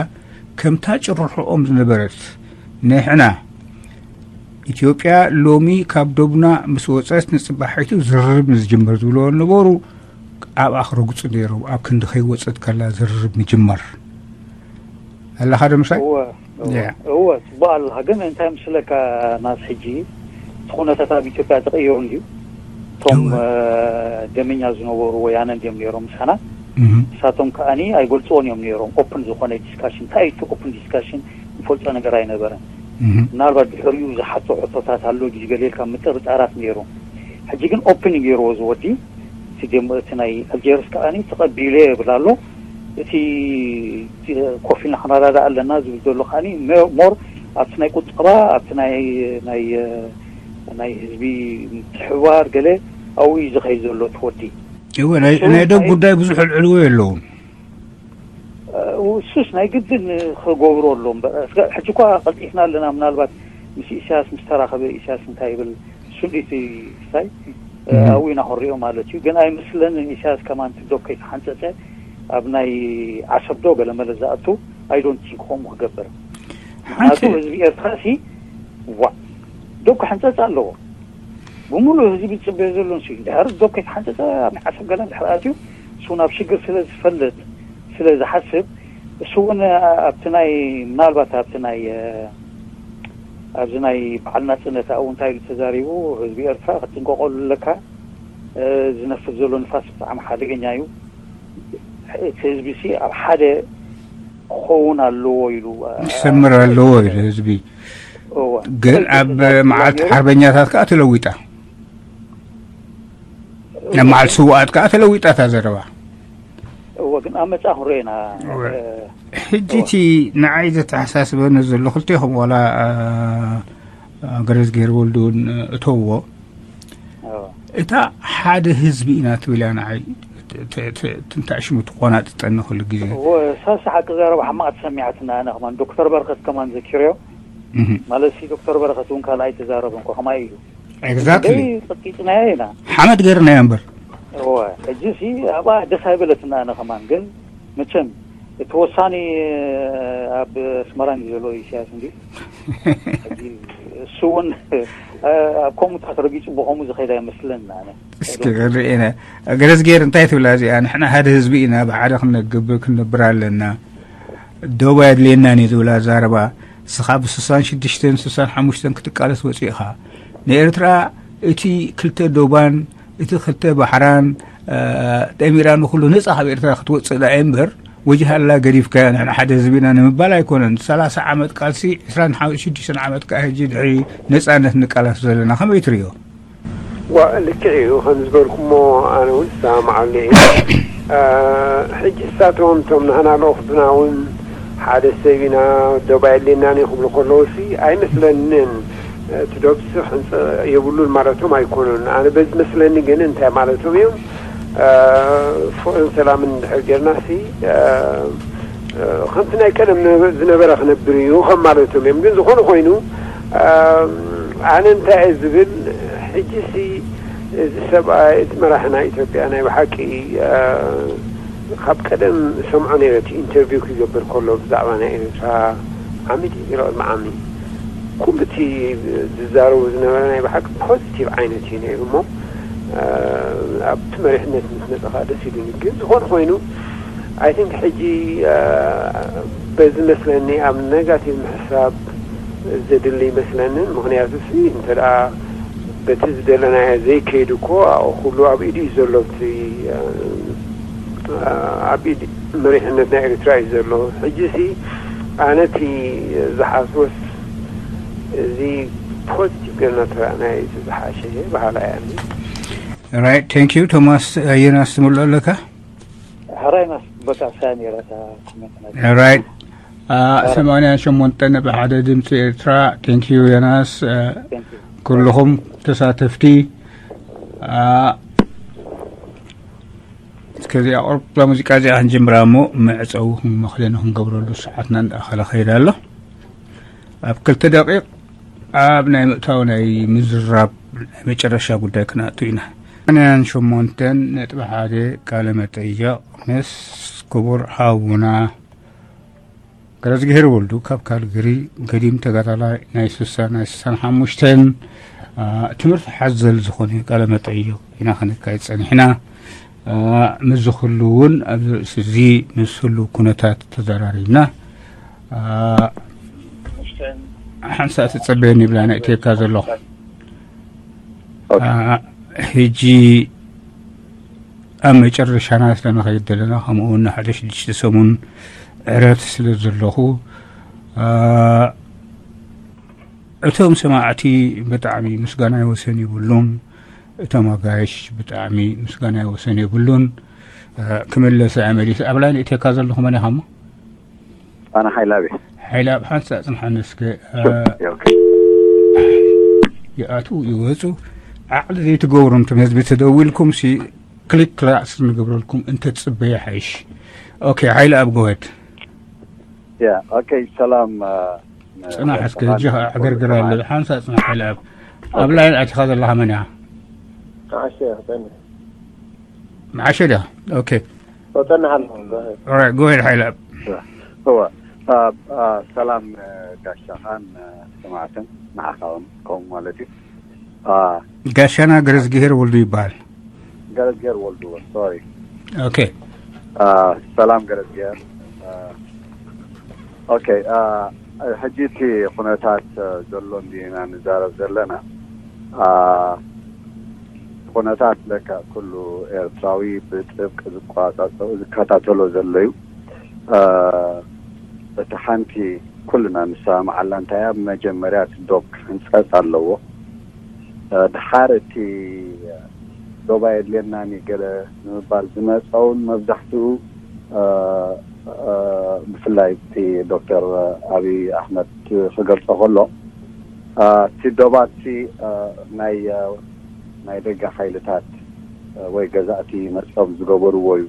ከምታ ጭርሖኦም ዝነበረት ንሕና ኢትዮጵያ ሎሚ ካብ ዶብና ምስ ወፀት ንፅባሒቱ ዝርርብ ንዝጅምር ዝብልዎ ነበሩ። ኣብኣ ክረግፁ ነይሮም ኣብ ክንዲ ከይወፀት ከላ ዝርርብ ምጅማር ኣለኻ ዶ ምሳይ? እወ እወ እወ ፅቡቅ ኣለኻ። ግን እንታይ ምስለካ ናስ ሕጂ እቲ ኩነታት ኣብ ኢትዮጵያ ተቀይሩ እንድዩ። እቶም ደመኛ ዝነበሩ ወያነ እንድዮም ነይሮም ምሳና። ንሳቶም ከዓኒ ኣይገልፅዎን እዮም ነይሮም። ኦፕን ዝኾነ ዲስካሽን እንታይ እቲ ኦፕን ዲስካሽን ንፈልጦ ነገር ኣይነበረን። ምናልባት ድሕሪኡ ዝሓቶ ሕቶታት ኣሎ ግዜ ገሌልካ ምጥርጣራት ነይሩ። ሕጂ ግን ኦፕን ገይርዎ ዝወዲ እቲ ናይ ኣልጀርስ ከዓኒ ተቐቢለ ይብል ኣሎ። እቲ ኮፍ ኢልና ክንረዳዳእ ኣለና ዝብል ዘሎ ከዓኒ ሞር ኣብቲ ናይ ቁጠባ ኣብቲ ናይ ናይ ናይ ህዝቢ ምትሕብባር ገለ ኣብኡ እዩ ዝኸይድ ዘሎ እቲ ወዲ። እወ ናይ ዶብ ጉዳይ ብዙሕ ኣልዕልዎ የለውን። እሱስ ናይ ግድን ክገብሮ ኣሎ እምበር ሕጂ እኳ ቀልጢፍና ኣለና። ምናልባት ምስ ኢሳያስ ምስ ተራኸበ ኢሳያስ እንታይ ይብል እሱ እንዴት ስታይ ኣብኡ ኢና ክንሪኦ ማለት እዩ። ግን ኣይመስለንን ኢሳያስ ከማን ዶብ ከይተሓንፀፀ ኣብ ናይ ዓሰብ ዶ ገለመለ ዝኣቱ ኣይዶንት ቲንክ ከምኡ ክገብር። ምክንያቱ ህዝቢ ኤርትራ ሲ ዋ ዶብ ክሕንፀፅ ኣለዎ። ብምሉእ ህዝቢ ዝፅበዮ ዘሎ ንሱ እዩ። እንድሕር ዶብ ከይተሓንፀፀ ኣብ ናይ ዓሰብ ገለ እንድሕር ኣትዩ እሱ ናብ ሽግር ስለ ዝፈልጥ ስለ ዝሓስብ እሱ እውን ኣብቲ ናይ ምናልባት ኣብቲ ናይ ኣብዚ ናይ በዓል ናፅነት ኣብኡ እንታይ ኢሉ ተዛሪቡ ህዝቢ ኤርትራ ክትጥንቀቀሉ ኣለካ። ዝነፍስ ዘሎ ንፋስ ብጣዕሚ ሓደገኛ እዩ። እቲ ህዝቢ ሲ ኣብ ሓደ ክኸውን ኣለዎ ኢሉ ክሰምር ኣለዎ ኢሉ ህዝቢ። ግን ኣብ መዓልቲ ሓርበኛታት ከዓ ተለዊጣ፣ ኣብ መዓልቲ ስውኣት ከዓ ተለዊጣ እታ ዘረባ። እወ ግን ኣብ መጻ ክንሪኦ ኢና። ሕጂ እቲ ንዓይ ዘተሓሳስበኒ ዘሎ ክልቴኹም ዋላ ገረዝጌር ወልዱ እውን እተውዎ እታ ሓደ ህዝቢ ኢና ትብል እያ ንዓይ ትንታእ ሽሙ ትቆናጥጠኒ ኩሉ ግዜ። እወ ሳሲ ሓቂ ዘረባ ሕማቕ ተሰሚዓትና ኣነ ከማን ዶክተር በረኸት ከማን ዘኪርዮ ማለት ሲ ዶክተር በረኸት እውን ካልኣይ ተዛረበ እንኳ ከማይ እዩ። ኤግዛክትሊ። ቀጢጥናዮ ኢና። ሓመድ ገርናዮ እምበር። እወ ሕጂ ሲ ኣብኣ ደስ ኣይበለትና ኣነ ከማን ግን መቸም እቲ ወሳኒ ኣብ ኣስመራ እንዲ ዘሎ ኢሳያስ እንዲ እሱ እውን ኣብ ከምኡታት ረጊፁ ብከምኡ ዝኸይድ ኣይመስለና። እስኪ ክንርኢ ኢና። ገረዝጌር እንታይ ትብላ እዚኣ? ንሕና ሓደ ህዝቢ ኢና፣ ብሓደ ክንነግብ ክንነብር ኣለና። ዶብ ኣየድልየናን እዩ ዝብላ ዛረባ። እስኻ ብ ስሳን ሽዱሽተን ስሳን ሓሙሽተን ክትቃለስ ወፂእኻ ንኤርትራ እቲ ክልተ ዶባን እቲ ክልተ ባሕራን ጠሚራ ንኩሉ ነፃ ካብ ኤርትራ ክትወፅእ ዳ እምበር ወጅሃላ ገዲፍካያ ንሕና ሓደ ህዝቢ ኢና ንምባል ኣይኮነን። ሰላሳ ዓመት ቃልሲ ዕስራን ሽዱሽተን ዓመት ከዓ ሕጂ ድሕሪ ነፃነት ንቃላስ ዘለና ከመይ ትርእዮ? ዋ ልክዕ እዩ። ከም ዝበልኩሞ ኣነ እውን ዝሰማማዓሉ እየ። ሕጂ እሳቶም እቶም ናህና ልኡኽትና እውን ሓደ ሰብ ኢና፣ ዶብ ኣየድልየናን እዩ ክብሉ ከለውሲ ኣይመስለንን። እቲ ዶብሲ ክሕንፀ የብሉን ማለቶም ኣይኮኑን። ኣነ በዚ መስለኒ ግን እንታይ ማለቶም እዮም? ፍቕርን ሰላምን እንድሕር ጌርናሲ ከምቲ ናይ ቀደም ዝነበረ ክነብር እዩ ከም ማለቶም እዮም። ግን ዝኾነ ኮይኑ ኣነ እንታይ እየ ዝብል፣ ሕጂሲ እዚ ሰብኣይ፣ እቲ መራሒ ናይ ኢትዮጵያ ናይ ብሓቂ ካብ ቀደም ሰምዖ ነይረ፣ እቲ ኢንተርቪው ክገብር ከሎ ብዛዕባ ናይ ኤርትራ ዓሚድ እዩ ነይሩ። ቅድሚ ዓሚ ኩሉ እቲ ዝዛረቡ ዝነበረ ናይ ብሓቂ ፖዚቲቭ ዓይነት እዩ ነይሩ። እሞ ኣብቲ መሪሕነት ምስ መፀኻ ደስ ኢሉኒ። ግን ዝኾነ ኮይኑ ኣይ ቲንክ ሕጂ በዚ መስለኒ ኣብ ነጋቲቭ ምሕሳብ ዘድሊ ይመስለንን። ምኽንያቱ ሲ እንተ ደኣ በቲ ዝደለናዮ ዘይከይዱ እኮ ኩሉ ኣብ ኢዱ እዩ ዘሎ። እቲ ኣብ ኢድ መሪሕነት ናይ ኤርትራ እዩ ዘሎ። ሕጂ ሲ ኣነ እቲ ዝሓስቦስ እዚ ፖዚቲቭ ገና ተራእናዮ እቲ ዝሓሸ በሃላ እያ። Right, thank you. ቶማስ ኣየናስ ትምልኦ ኣለካ? ሕራይ ናስ በቃ ሳያ ነይራ እታ ኮሜንት ናይ Right. ሰማንያን ሸሞንተ ነጥቢ ሓደ ድምፂ ኤርትራ። Thank you ዮናስ። ኩልኹም ተሳተፍቲ እስከዚኣ ቁርብ ሙዚቃ እዚኣ ክንጅምራ እሞ መዕፀዊ መኽደኒ ክንገብረሉ ሰዓትና እንዳኣኸለ ከይድ ኣሎ። ኣብ ክልተ ደቂቕ ኣብ ናይ ምእታው ናይ ምዝራብ ናይ መጨረሻ ጉዳይ ክንኣቱ ኢና። ሰማንያን ሸሞንተን ነጥቢ ሓደ ቃለ መጠይቕ ምስ ክቡር ሓውና ገረዝግሄር ወልዱ ካብ ካልግሪ፣ ገዲም ተጋዳላይ ናይ ስሳ ናይ ስሳን ሓሙሽተን ትምህርቲ ሓዘል ዝኾነ ቃለ መጠይቕ ኢና ከነካይድ ጸኒሕና። ምስዚ ኩሉ እውን ኣብዚ ርእሲ እዚ ምስ ህሉ ኩነታት ተዘራሪብና። ሓንሳእ ትጸበየኒ ይብላ ናይ እትየካ ዘለኹ ሕጂ ኣብ መጨረሻና ስለንኸይድ ዘለና፣ ከምኡ እውን ሓደ ሽዱሽተ ሰሙን ዕረፍቲ ስለ ዘለኹ እቶም ሰማዕቲ ብጣዕሚ ምስጋና ይወሰን የብሉን። እቶም ኣጋይሽ ብጣዕሚ ምስጋና ይወሰን የብሉን። ክምለስ እያ መሊስ ኣብ ላይን እቴካ ዘለኹ መን ኢኻ እሞ? ኣነ ሓይላብ እየ። ሓይላብ ሓንሳእ ጽንሓኒ እስከ። ይኣትዉ ይወጹ። ዓቕሊ ዘይትገብሩ እንቶም ህዝቢ ተደዊልኩም ሲ ክሊክ ክላስ ንገብረልኩም እንተትጽበዩ ሓይሽ። ኦኬ ሓይላብ ጎሄድ። ያ ኦኬ ሰላም። ጽናሕ እስከ ሕጂ ከዓ ዕግርግር ኣሎ። ሓንሳእ ጽናሕ ሓይላብ። ኣብ ላይን ኣቲኻ ዘለኻ መን እያ? መዓሸ እያ ክጠኒ። መዓሸ ድያ? ኦኬ ወጠና ኣሎ። ኦራይት ጎሄድ ሓይላብ። እወ ሰላም ጋሻኻን ሰማዕትን ንዓኻ እውን ከምኡ ማለት እዩ። ጋሻና ገረዝግሄር ወልዱ ይበሃል። ገረዝግሄር ወልዱ ሶሪ። ኦኬ ሰላም ገረዝግሄር። ኦኬ ሕጂ እቲ ኩነታት ዘሎ እንዲና ንዛረብ ዘለና ኩነታት ለካ ኩሉ ኤርትራዊ ብጥብቂ ዝቆጻጸሩ ዝከታተሎ ዘሎ እዩ። እቲ ሓንቲ ኩልና ንሰማማዓላ እንታይ እያ መጀመርያ እቲ ዶብ ክሕንጸጽ ኣለዎ። ድሓር እቲ ዶብ ኣየድልየናን እዩ ገለ ንምባል ዝመጸ እውን መብዛሕትኡ ብፍላይ እቲ ዶክተር ኣብይ ኣሕመድ ክገልጾ ከሎ እቲ ዶባት ናይ ናይ ደገ ሓይልታት ወይ ገዛእቲ መጾም ዝገበርዎ እዩ።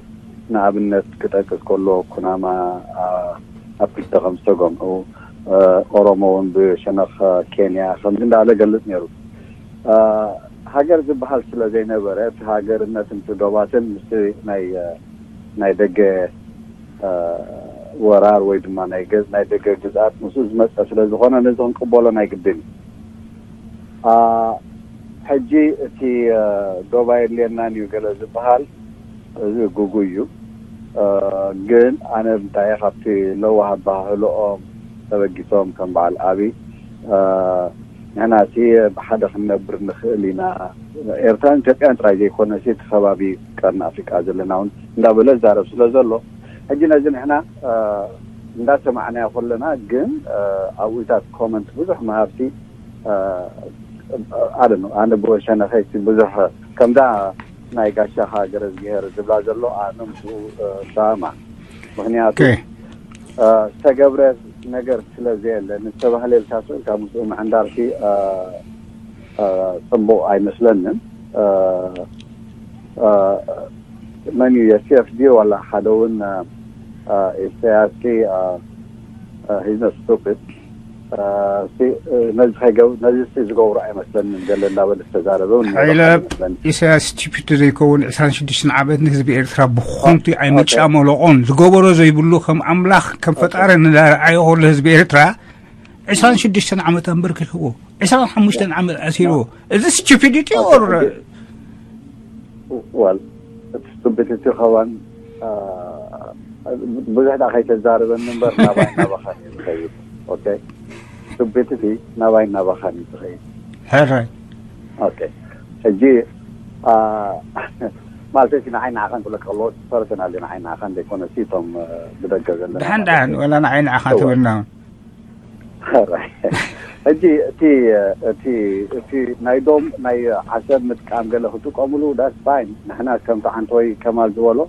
ንኣብነት ክጠቅስ ከሎ ኩናማ ኣብ ክልተ ከም ዝተገምዑ፣ ኦሮሞ እውን ብሸነኽ ኬንያ ከምዚ እንዳበለ ገልጽ ነይሩ። ሃገር ዝበሃል ስለ ዘይነበረ እቲ ሃገርነትን እቲ ዶባትን ምስቲ ናይ ናይ ደገ ወራር ወይ ድማ ናይ ገዝ ናይ ደገ ግዝኣት ምስኡ ዝመፀ ስለ ዝኾነ ነዚ ክንቅበሎ ናይ ግድን እዩ። ሕጂ እቲ ዶብ ኣየድልየናን እዩ ገለ ዝበሃል እዚ ግጉይ እዩ። ግን ኣነ እንታይ ካብቲ ለዋህ ኣበሃህልኦም ተበጊሶም ከም በዓል ኣብይ ንሕና ሲ ብሓደ ክንነብር ንኽእል ኢና ኤርትራን ኢትዮጵያን ጥራይ ዘይኮነ ሲ እቲ ከባቢ ቀርኒ ኣፍሪቃ ዘለና እውን እንዳበለ ዝዛረብ ስለ ዘሎ ሕጂ ነዚ ንሕና እንዳሰማዕናዮ ከለና ግን ኣብኡታት ኮመንት ብዙሕ መሃርቲ ኣደ ኣነ ብወሸነኸይ ብዙሕ ከምዳ ናይ ጋሻኻ ገረዝግሄር ዝብላ ዘሎ ኣነ ምስኡ ሰማ። ምክንያቱ ዝተገብረ ነገር ስለ ዘየለ ንዝተባህለ ኢልካ ስእልካ ምስኡ ምዕንዳርሲ ጽቡቕ ኣይመስለንን። መን እዩ የስኤፍ ድዩ ዋላ ሓደ እውን ኢሳያስ ሲ ሂዝ ኖት ስቱፒድ። ነዚ ዝገብሮ ኣይመስለንን ገለ እንዳበለ ዝተዛረበ እውን ሓይለ። ኢሳያስ ስቱፒድ ዘይከውን ዕስራን ሽዱሽተን ዓመት ንህዝቢ ኤርትራ ብኾንቱ ኣይመጫመለቖን። ዝገበሮ ዘይብሉ ከም ኣምላኽ ከም ፈጣሪ ንዳረዓዮ ከሎ ህዝቢ ኤርትራ ዕስራን ሽዱሽተን ዓመት ኣንበርኪኽዎ፣ ዕስራን ሓሙሽተን ዓመት ኣሲርዎ። እዚ ስቱፒዲቲ ኦር ዋል እቲ ስቱፒዲቲ ከዋን ብዙሕ ዳ ከይተዛርበኒ እምበር ናባይ ናባኻን እዩ ዝኸይድ። ኦኬ፣ ስቱፒዲቲ ናባይ ናባኻን እዩ ዝኸይድ። ሕራይ ኦኬ፣ ሕጂ ማለት ሲ ንዓይ ንዓኻን ክብለካ ከለዎ ፐርሰናሊ ንዓይ ንዓኻን ዘይኮነ ሲ እቶም ብደገ ዘለና ደሓን ደሓን ወላ ንዓይ ንዓኻ ትብልና ሕጂ እቲ እቲ እቲ ናይ ዶም ናይ ዓሰብ ምጥቃም ገለ ክጥቀምሉ that's fine። ንሕና ከምቲ ዓንተወይ ከማል ዝበሎ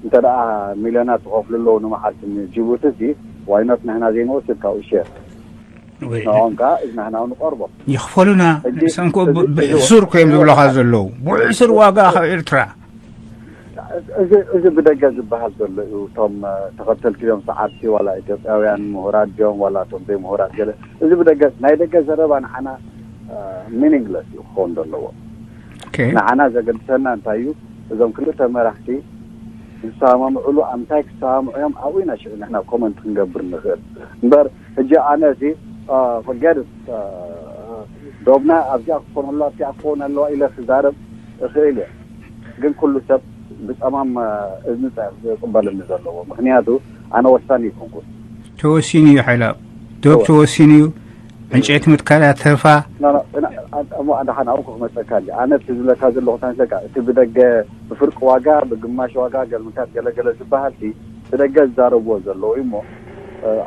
እንተ ደኣ ሚልዮናት ትኸፍሉ ኣለዉ ንመዓልቲ ንጅቡቲ ሲ why not ንሕና ዘይንወስድ ካብኡ ሸር ንኦም ከዓ እዚ ንሕና ንቐርቦ ይኽፈሉና ንሰንኮ ብሕሱር ኮይም ዝብለኻ ዘለዉ ብሕሱር ዋጋ ካብ ኤርትራ እዚ ብደገ ዝበሃል ዘሎ እዩ። እቶም ተኸተልቲ እዮም ሰዓብቲ ዋላ ኢትዮጵያውያን ምሁራት ድዮም ዋላ እቶም ዘይምሁራት ገለ እዚ ብደገ ናይ ደገ ዘረባ ንዓና meaningless እዩ ክኸውን ዘለዎ። ንዓና ዘገድሰና እንታይ እዩ? እዞም ክልተ መራሕቲ ዝሰማምዕሉ ኣብ እንታይ ክሰማምዑ እዮም ኣብኡ ኢና ሽዑ ንሕና comment ክንገብር ንኽእል እምበር ሕጂ ኣነ እዚ forget it ዶብና ኣብዚኣ ክኾን ኣለዋ ኣብዚኣ ክኾን ኣለዋ ኢለ ክዛረብ እኽእል እየ። ግን ኩሉ ሰብ ብፀማም እዝኒ ዝቕበለኒ ዘለዎ ምክንያቱ ኣነ ወሳኒ ይኮንኩን። ተወሲኑ እዩ ሓይላ ዶብ ተወሲኑ እዩ። ዕንጨይቲ ምትካል እያ ተርፋ። እሞ ኣንዳሓን ኣብኡ ክመፀካ እንዲ ኣነ እቲ ዝብለካ ዘለኹ እንታይ ምስለካ እቲ ብደገ ብፍርቂ ዋጋ ብግማሽ ዋጋ ገልምታት ገለገለ ዝበሃል ሲ ብደገ ዝዛረብዎ ዘለዉ እዩ እሞ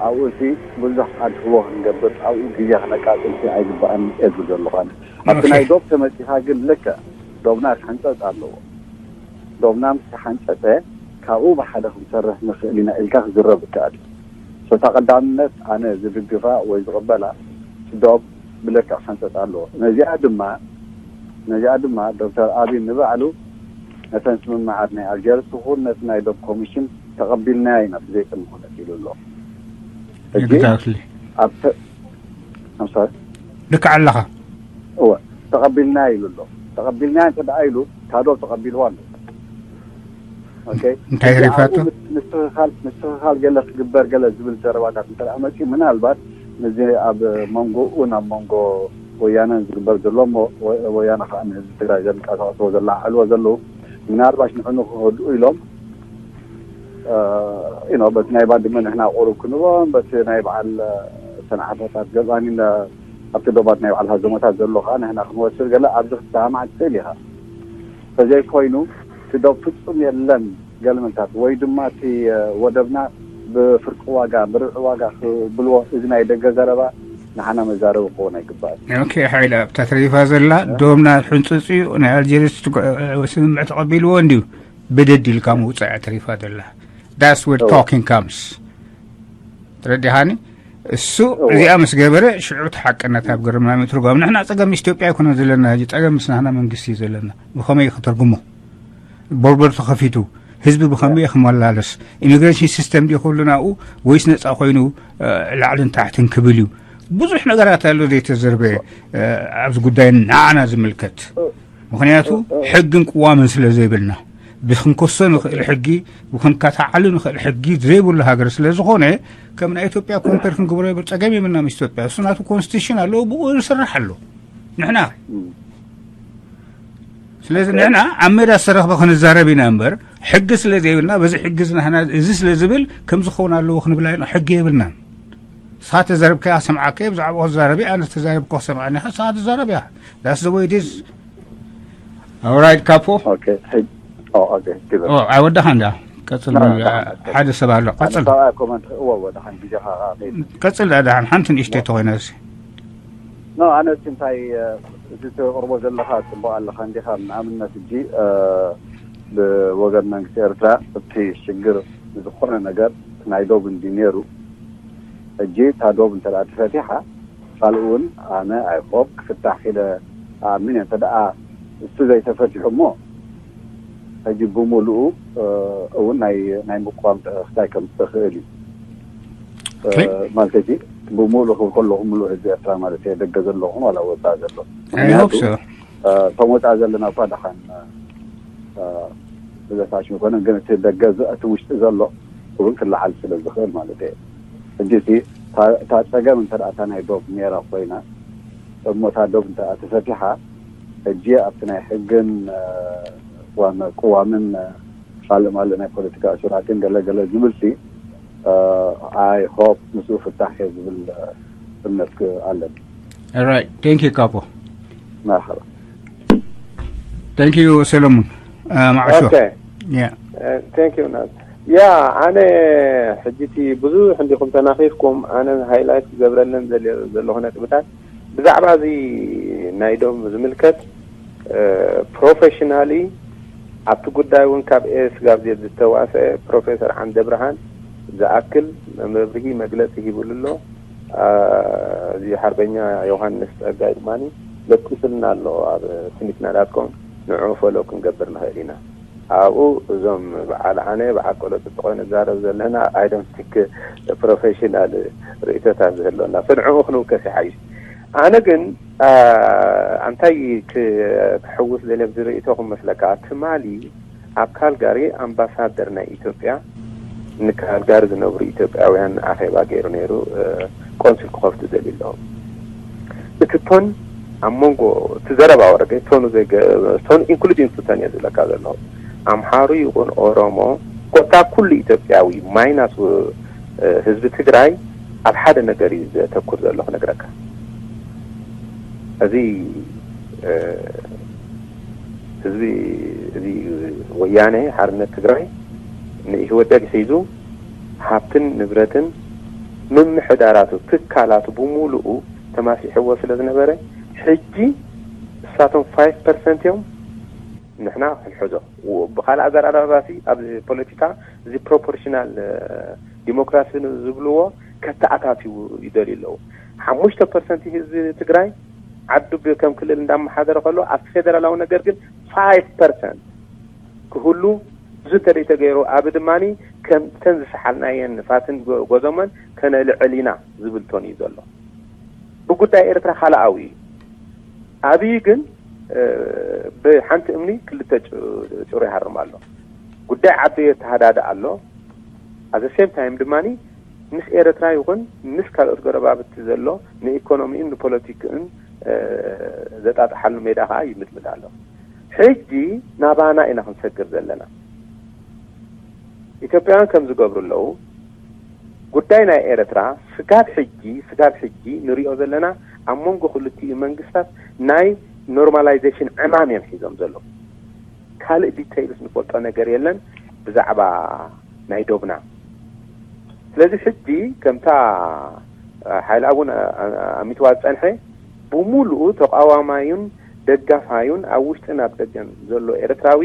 ኣብኡ ሲ ብዙሕ ኣድህቦ ክንገብር ኣብኡ ግዜ ክነቃፅል ሲ ኣይግባእን እየ ዝብል ዘለኹ ኣነ ኣብቲ ናይ ዶብ ተመፂኻ ግን ልክዕ ዶብና ክሕንፀፅ ኣለዎ። ዶብና ምስ ተሓንፀፀ ካብኡ ብሓደ ክንሰርሕ ንኽእል ኢና ኢልካ ክዝረብ ይከኣል እዩ። ሶታ ቀዳምነት ኣነ ዝድግፋ ወይ ዝቕበላ ዶብ ብልክዕ ክሕንፀፅ ኣለዎ። ነዚኣ ድማ ነዚኣ ድማ ዶክተር ኣብይ ንባዕሉ ነተን ስምምዓት ናይ ኣልጀርስ ትኹን ነቲ ናይ ዶብ ኮሚሽን ተቐቢልናያ ኢና ብዘይ ቅድሚ ኩነት ኢሉ ኣሎ። ሕጂ Exactly. ኣብ I'm sorry ልክዕ ኣለኻ። እወ ተቐቢልና ኢሉ ኣሎ። ተቐቢልና እንተ ደኣ ኢሉ እታ ዶብ ተቐቢልዋ ኣሎ። ኦኬ እንታይ ተሪፋቶ? ምስትኽኻል ምስትኽኻል ገለ ክግበር ገለ ዝብል ዘረባታት እንተ ደኣ መፂኡ ምናልባት ነዚ ኣብ መንጎኡን ኣብ መንጎ ወያነን ዝግበር ዘሎ እሞ ወያነ ከዓ ንህዝቢ ትግራይ ዘንቀሳቕስዎ ዘላዓዕልዎ ዘለዉ ምናልባሽ ንዕኑ ክኸድኡ ኢሎም you know በቲ ናይ ባድመ ንሕና ቁሩብ ክንቦም በቲ ናይ በዓል ሰንዓፈታት ገዛኒ ኣብቲ ዶባት ናይ በዓል ሃዘሞታት ዘሎ ከዓ ንሕና ክንወስድ ገለ ኣብዚ ክትሰማማዕ ትኽእል ኢኻ። ተዘይኮይኑ እቲ ዶብ ፍጹም የለን ገልምታት ወይ ድማ እቲ ወደብና ብፍርቂ ዋጋ ብርብዒ ዋጋ ክብልዎ እዚ ናይ ደገ ዘረባ ንሓና መዛረቢ ክኸውን ኣይግባእን። ኦኬ ሓይለ ኣብታ ተሪፋ ዘላ ዶብና ሕንፅፅ እዩ ናይ ኣልጀርስ ስምምዕ ተቐቢልዎ እንድዩ ብደድ ኢልካ ምውፃእ እያ ተሪፋ ዘላ that's where talking comes ተረዲኻኒ እሱ እዚኣ ምስ ገበረ ሽዑ እቲ ሓቅነት ኣብ ግርምና ምትርጓም ንሕና ፀገም ኢትዮጵያ ኣይኮነ ዘለና ሕጂ ፀገም ምስ ናህና መንግስቲ እዩ ዘለና ብኸመይ ከተርጉሞ ቦርበር ተኸፊቱ ህዝቢ ብኸመይ ክመላለስ ኢሚግሬሽን ሲስተም ድዩ ክብሉ ናብኡ ወይስ ነፃ ኮይኑ ላዕልን ታሕትን ክብል እዩ ብዙሕ ነገራት ኣሎ ዘይተዘርበ ኣብዚ ጉዳይ ንዓና ዝምልከት ምክንያቱ ሕግን ቅዋምን ስለ ዘይብልና ብክንከሶ ንኽእል ሕጊ ብክንከታዓሉ ንኽእል ሕጊ ዘይብሉ ሃገር ስለ ዝኾነ ከም ናይ ኢትዮጵያ ኮምፔር ክንግብሮ የብል ፀገም የብልና ምስ ኢትዮጵያ እሱ ናቱ ኮንስቲቱሽን ኣለዎ ብኡ ንስራሕ ኣሎ ንሕና ስለዚ ንሕና ኣብ ሜዳ ዝተረኽበ ክንዛረብ ኢና እምበር ሕጊ ስለ ዘይብልና በዚ ሕጊ እዚ ንሕና እዚ ስለ ዝብል ከም ዝኸውን ኣለዎ ክንብል ኣይና ሕጊ የብልናን ንስኻ ተዛረብካያ ክሰምዓካ እየ ብዛዕባኡ ክዛረብ እየ ኣነ ዝተዛረብኩ ክሰምዓኒ ኢኻ ንስኻ ትዛረብ ኢኻ that's the way it is alright ካፖ okay ሕጅ okay give it ኣይወዳኻ እንዳ ቀፅል ሓደ ሰብ ኣሎ ቀፅል ሰብኣይ comment እዎ ወዳሓን ግዜኻ ቀፅል ዳ ደሓን ሓንቲ ንእሽተይ ተኾይና ሲ ኖ ኣነ እቲ እንታይ እቲ ተቕርቦ ዘለኻ ጽቡቕ ኣለኻ እንዲኻ። ንኣብነት እጂ ብወገን መንግስቲ ኤርትራ እቲ ሽግር ዝኾነ ነገር ናይ ዶብ እንዲ ነይሩ፣ እጂ እታ ዶብ እንተ ተፈቲሓ ካልእ እውን ኣነ ኣይኮብ ክፍታሕ ኢለ ኣኣምን እየ። እንተ እሱ ዘይተፈቲሑ እሞ ሕጂ ብምሉኡ እውን ናይ ናይ ምቋም ክታይ ከምፅእ ክእል እዩ። ማለት እቲ ብምሉእ ክብል ከለኹ ምሉእ ህዝቢ ኤርትራ ማለት እየ፣ ደገ ዘለኹን ዋላ ወፃኢ ዘሎ። ምክንያቱ እቶም ወፃኢ ዘለና እኳ ደሓን ብዘሳሽ ይኮነ፣ ግን እቲ ደገ እቲ ውሽጢ ዘሎ እውን ክለዓል ስለ ዝኽእል ማለት እየ። ሕጂ እቲ እታ ፀገም እንተ እታ ናይ ዶብ ሜራ ኮይና እሞ እታ ዶብ እንተ ተፈቲሓ ሕጂ ኣብቲ ናይ ሕግን ቅዋምን ካልእ ማልእ ናይ ፖለቲካ እሱራትን ገለ ገለ ዝብል ሲ ኣይ ሆፕ ምስኡ ፍታሕ እየ ዝብል እምነት ኣለኒ። Right. Thank you, Kapo. መርሓባ። Thank you, ሰለሙን። ማዕሾ። Okay. Yeah. Uh, thank you, Nas. ያ ኣነ ሕጂ እቲ ብዙሕ እንዲኹም ተናኺፍኩም ኣነ ሃይላይት ክገብረለን ዘለኹ ነጥብታት ብዛዕባ እዚ ናይ ዶብ ዝምልከት ፕሮፌሽናሊ ኣብቲ ጉዳይ እውን ካብ ኤስ ጋብዜት ዝተዋሰ ፕሮፌሰር ዓንደ ብርሃን ዝኣክል መብርሂ መግለፂ ሂብሉ ኣሎ። እዚ ሓርበኛ ዮሃንስ ፀጋይ ድማ ለቂሱልና ኣሎ ኣብ ስኒትና ዳትኮም ንዑ ፎሎ ክንገብር ንኽእል ኢና። ኣብኡ እዞም በዓል ኣነ በዓል ቆሎ ፅጥቆ ንዛረብ ዘለና ኣይደንቲክ ፕሮፌሽናል ርእቶታት ዝህለና ፍንዕኡ ክንውከስ ይሓይሽ። ኣነ ግን ኣንታይ ክሕውስ ደለ ብዚ ርእቶ ክመስለካ ትማሊ ኣብ ካልጋሪ ኣምባሳደር ናይ ኢትዮጵያ ንካልጋሪ ዝነብሩ ኢትዮጵያውያን ኣኼባ ገይሩ ነይሩ። ቆንስል ክኸፍቱ ደልዩ ኣለዉ። እቲ ቶን ኣብ መንጎ እቲ ዘረባ ወረደ ቶኑ ቶን ኢንክሉዲንግ ቶን እየ ዝብለካ ዘለኹ። ኣምሓሩ ይኹን ኦሮሞ ኮታ ኩሉ ኢትዮጵያዊ ማይናስ ህዝቢ ትግራይ ኣብ ሓደ ነገር እዩ ዘተኩር ዘሎ ክነግረካ። እዚ ህዝቢ እዚ ወያነ ሓርነት ትግራይ ንኢህወደግ ሒዙ ሃብትን ንብረትን ምምሕዳራቱ ትካላቱ ብምሉኡ ተማሲሕዎ ስለ ዝነበረ ሕጂ እሳቶም ፋይቭ ፐርሰንት እዮም ንሕና ክንሕዞ። ብካልእ ኣዘራርባሲ ኣብ ፖለቲካ እዚ ፕሮፖርሽናል ዲሞክራሲ ዝብልዎ ከተኣታትዩ ይደልዩ ኣለዉ። ሓሙሽተ ፐርሰንት ህዝቢ ትግራይ ዓዱ ከም ክልል እንዳመሓደረ ከሎ ኣብቲ ፌደራላዊ ነገር ግን ፋይቭ ፐርሰንት ክህሉ ብዙ ተደይ ተገይሩ ኣብ ድማ ከምተን ዝሰሓልናየን ፋትን ጎዘመን ከነልዕል ኢና ዝብል ቶን እዩ ዘሎ። ብጉዳይ ኤርትራ ካልኣዊ እዩ። ኣብይ ግን ብሓንቲ እምኒ ክልተ ጭሩ ይሃርም ኣሎ። ጉዳይ ዓዱ የተሃዳድእ ኣሎ። ኣዘ ሴም ታይም ድማ ምስ ኤርትራ ይኹን ምስ ካልኦት ጎረባብቲ ዘሎ ንኢኮኖሚን ንፖለቲክን ዘጣጥሓሉ ሜዳ ከዓ ይምድምድ ኣሎ። ሕጂ ናባና ኢና ክንሰግር ዘለና። ኢትዮጵያውያን ከም ዝገብሩ ኣለዉ። ጉዳይ ናይ ኤርትራ ስጋብ ሕጂ ስጋብ ሕጂ ንሪኦ ዘለና ኣብ መንጎ ክልቲኡ መንግስታት ናይ ኖርማላይዜሽን ዕማም እዮም ሒዞም ዘለዉ። ካልእ ዲተይልስ ንፈልጦ ነገር የለን ብዛዕባ ናይ ዶብና። ስለዚ ሕጂ ከምታ ሓይሊ ኣቡን ኣሚትዋ ዝፀንሐ ብሙሉኡ ተቃዋማዩን ደጋፋዩን ኣብ ውሽጥን ኣብ ደገን ዘሎ ኤርትራዊ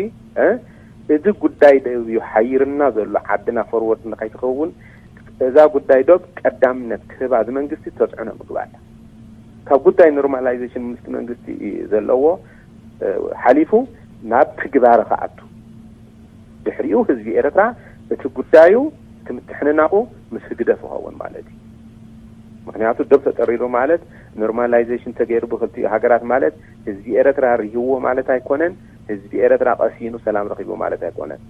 እዚ ጉዳይ ደብዩ ሓይርና ዘሎ ዓድና ፎርወርድ ንኸይትኸውን እዛ ጉዳይ ዶብ ቀዳምነት ክህባ እዚ መንግስቲ ተፅዕኖ ምግባር ካብ ጉዳይ ኖርማላይዜሽን ምስቲ መንግስቲ ዘለዎ ሓሊፉ ናብ ትግባረ ክኣቱ ድሕሪኡ ህዝቢ ኤርትራ እቲ ጉዳዩ ትምትሕንናቑ ምስ ህግደፍ ይኸውን ማለት እዩ። ምክንያቱ ዶብ ተጠሪሩ ማለት ኖርማላይዜሽን ተገይሩ ብክልቲኡ ሃገራት ማለት ህዝቢ ኤርትራ ሪህዎ ማለት ኣይኮነን። ህዝቢ ኤርትራ ቀሲኑ ሰላም ረኺቡ ማለት ኣይኮነን።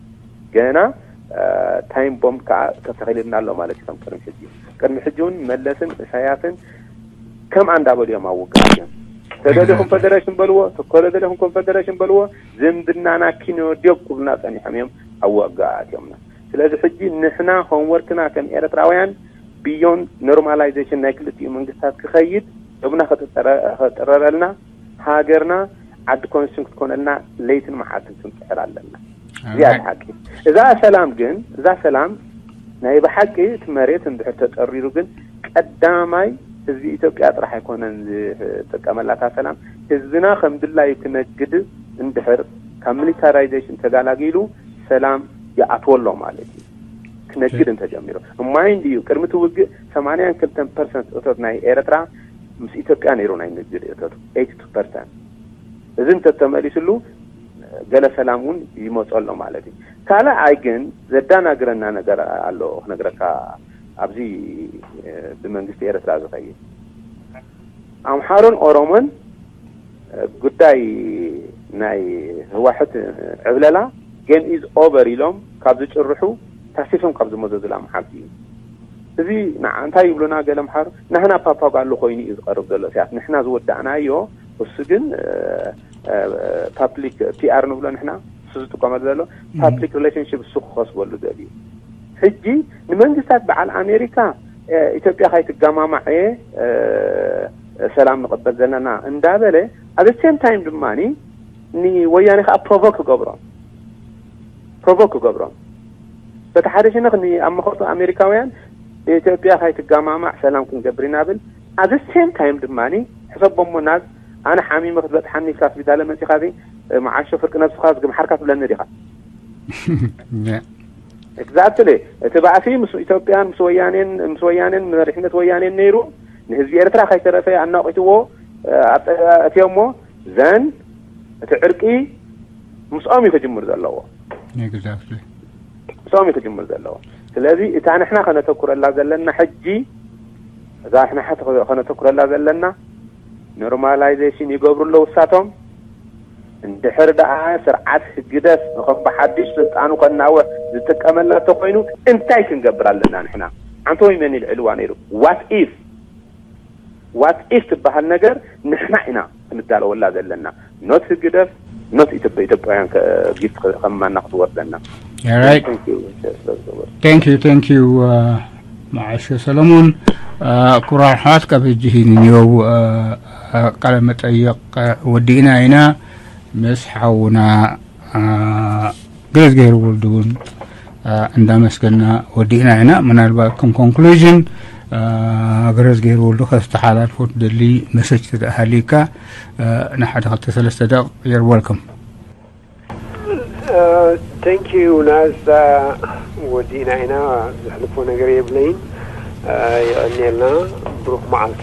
ገና ታይም ቦምብ ከዓ ተተኺልና ኣሎ ማለት እዩ። ከም ቅድሚ ሕጂ ቅድሚ ሕጂ እውን መለስን እሳያስን ከም ኣንዳበሉ እዮም ኣብ ውግእ እዮም። ተደሊኹም ፈደረሽን በልዎ፣ ተኮለ ደሊኹም ኮንፈደረሽን በልዎ፣ ዝምድናና ኪኖ ዲዮብ ክብሉና ፀኒሖም እዮም ኣብ ውግእ ኣትዮምና። ስለዚ ሕጂ ንሕና ሆምወርክና ከም ኤርትራውያን ብዮን ኖርማላይዜሽን ናይ ክልቲኡ መንግስታት ክኸይድ ዶብና ክጥረረልና ሃገርና ዓዲ ኮንስቲቱሽን ክትኮነልና ለይትን መዓልትን ክንፅዕር ኣለና። እዚኣ ሓቂ። እዛ ሰላም ግን እዛ ሰላም ናይ ብሓቂ እቲ መሬት እንድሕር ተፀሪሩ ግን ቀዳማይ ህዝቢ ኢትዮጵያ ጥራሕ ኣይኮነን ዝጥቀመላ እታ ሰላም። ህዝብና ከም ድላዩ ክነግድ እንድሕር ካብ ሚሊታራይዜሽን ተጋላጊሉ ሰላም ይኣትወሎ ማለት እዩ። ክነግድ እንተጀሚሩ እማይ እንድዩ ቅድሚ እቲ ውግእ ሰማንያን ክልተን ፐርሰንት እቶት ናይ ኤርትራ ምስ ኢትዮጵያ ነይሩ ናይ ንግድ እቶት ኤይቲ ቱ ፐርሰንት። እዚ እንተተመሊስሉ ገለ ሰላም እውን ይመፀሎ ማለት እዩ። ካልኣይ ግን ዘዳናግረና ነገር ኣሎ ክነግረካ። ኣብዚ ብመንግስቲ ኤርትራ ዝኸይድ ኣምሓሩን ኦሮሞን ጉዳይ ናይ ህዋሕት ዕብለላ ጌም ኢዝ ኦቨር ኢሎም ካብ ዝጭርሑ ታሲሶም ካብ ዝመዘዙላ መዓልቲ እዩ። እዚ ንዓ እንታይ ይብሉና ገለ ኣምሓሩ? ናህና ፓፓጋሎ ኮይኑ እዩ ዝቐርብ ዘሎ። ሲያት ንሕና ዝወዳእናዮ እሱ ግን ፓብሊክ ፒኣር ንብሎ ንሕና እሱ ዝጥቀመሉ ዘሎ ፓብሊክ ሪሌሽንሽፕ እሱ ክኸስበሉ ደልዩ። ሕጂ ንመንግስታት በዓል ኣሜሪካ ኢትዮጵያ ካይትጋማማዕ እየ ሰላም ንቕበል ዘለና እንዳበለ ኣብ ሴም ታይም ድማ ንወያኔ ከዓ ፕሮቮክ ክገብሮም ፕሮቮክ ክገብሮም በቲ ሓደ ሽነኽ ንኣመኸቱ ኣሜሪካውያን ኢትዮጵያ ካይትጋማማዕ ሰላም ክንገብር ኢና ብል ኣብ ሴም ታይም ድማ ሕሰቦሞ ናዝ ኣነ ሓሚመ ክትበፅሓኒ ኢልካ ስቢዳለ መፂኻ መዓሾ ፍርቂ ነብስኻ ዝግምሓርካ ትብለኒ ዲኻ? ኤግዛክትሊ። እቲ ባእሲ ምስ ኢትዮጵያን ምስ ወያኔን ምስ ወያኔን መሪሕነት ወያኔን ነይሩ ንህዝቢ ኤርትራ ከይተረፈ ኣናቂትዎ ኣእትዮሞ ዘን እቲ ዕርቂ ምስኦም እዩ ክጅምር ዘለዎ። ኤግዛክትሊ። ምስኦም እዩ ክጅምር ዘለዎ። ስለዚ እታ ንሕና ከነተኩረላ ዘለና ሕጂ እዛ ንሕና ከነተኩረላ ዘለና ኖርማላይዜሽን ይገብሩ ኣለዉ እሳቶም። እንድሕር ደኣ ስርዓት ህግደፍ ንኸም ብሓድሽ ስልጣኑ ከናውሕ ዝጥቀመላ እንተኮይኑ እንታይ ክንገብር ኣለና ንሕና? ኣንቶኒ መን ይልዕልዋ ነይሩ? ዋት ኢፍ ዋት ኢፍ ትበሃል ነገር ንሕና ኢና ክንዳለወላ ዘለና። ኖት ህግደፍ ኖት ኢትዮጵያ ኢትዮጵያውያን ጊፍት ከማና ክትወርደና። Thank you, thank you. መዓሾ ሰለሙን። ክቡራት ኣሕዋት ካብ ሕጂ ንንየው ቃለ መጠይቕ ወዲእና ኢና ምስ ሓውና ገረዝገሄር ወልዱ እውን እንዳመስገና ወዲእና ኢና። ምናልባት ከም ኮንክሉዥን ገረዝገሄር ወልዱ ከስተሓላልፎ ትደሊ መሰጅ ተደኣ ሃልዩካ ንሓደ ክልተ ሰለስተ ደቕ you're welcome። Thank you ናዛ ወዲእና ኢና። ዘሕልፎ ነገር የብለይን። የቐንየልና። ብሩኽ መዓልቲ።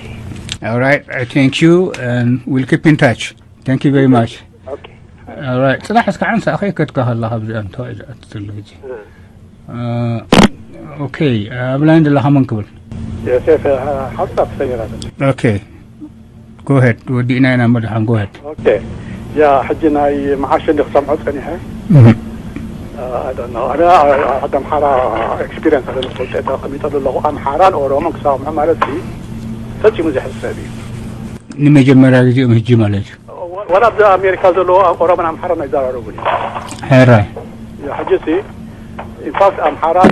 All right, thank you and we'll keep in touch. Thank you very much. Okay. All right. ጽናሕ እስካዕ ሓንሳእ ከይከድካ ከላ ካብዚኣ እንተዋይ ዝኣትትሉ ሕጂ። ኦኬ፣ ኣብ ላይን ዘለኻ መን ክብል? ዮሴፍ ሓንሳብ ክሰይራ። ኦኬ፣ ጎ ሄድ። ወዲእና ኢና መድሓን፣ ጎ ሄድ። ኦኬ፣ ያ ሕጂ ናይ መዓሽ እንዲ ክሰምዖ ጸኒሐ። ኣይ ዶንት ኖ። ኣነ ዓዲ ኣምሓራ ኤክስፒሪየንስ ኣለኒ፣ ክፈልጦ እየ ተቐሚጠሉ ኣለኹ። ኣምሓራን ኦሮሞን ክሰማምዑ ማለት ሲ ፈጺሙ ዘይሕሰብ እዩ። ንመጀመርያ ግዜኦም ሕጂ ማለት እዩ። ወላ ኣብዚ ኣሜሪካ ዘለዉ ኦሮሞን ኣምሓራን ኣይዘራረቡን እዮም። ሕራይ። ሕጂ ሲ ኢንፋክት ኣምሓራን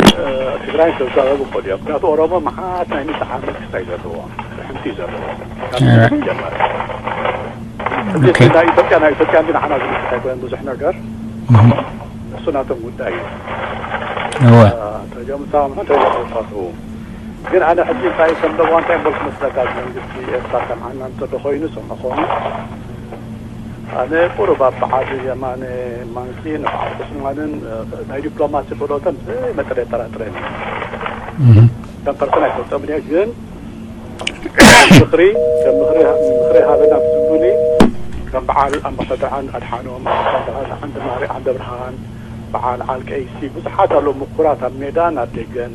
ትግራይን ክዛረቡ ይኽእሉ እዮም። ምክንያቱ ኦሮሞ መዓት ናይ ምልቲ ዓመት ክስታይ ዘለዎ ሕንቲ ዘለዎ። ጀመረ። ሕጂ ናይ ኢትዮጵያ ናይ ኢትዮጵያ እንዲ ንዓና ዝምልከት ኣይኮነን ብዙሕ ነገር። እሱ ናቶም ጉዳይ እዩ። እወ። ተጀምሳምሑ ተይለቆጣቱ ግን ኣነ ሕጂ እንታይ ከም ደዋ እንታይ እምበር ክመስለካ መንግስቲ ኤርትራ ሰምዓና እንተሎ ኮይኑ ሰምዖ ኮይኑ ኣነ ቁሩብ ኣብ በዓል የማነ ማንኪ ንበዓል ዑስማንን ናይ ዲፕሎማሲ ክእለቶም ብመጠን የጠራጥረኒ። ከም ፐርሰን ኣይፈልጦምን እየ ግን ምኽሪ ከም ምኽሪ ምኽሪ ሃበና ብዝብሉኒ ከም በዓል ኣምባሳደር ኣድሓኖም ኣምባሳደር ዓንደ ማሪ ዓንደ ብርሃን በዓል ዓል ቀይሲ ብዙሓት ኣለዉ ምኩራት ኣብ ሜዳን ኣብ ደገን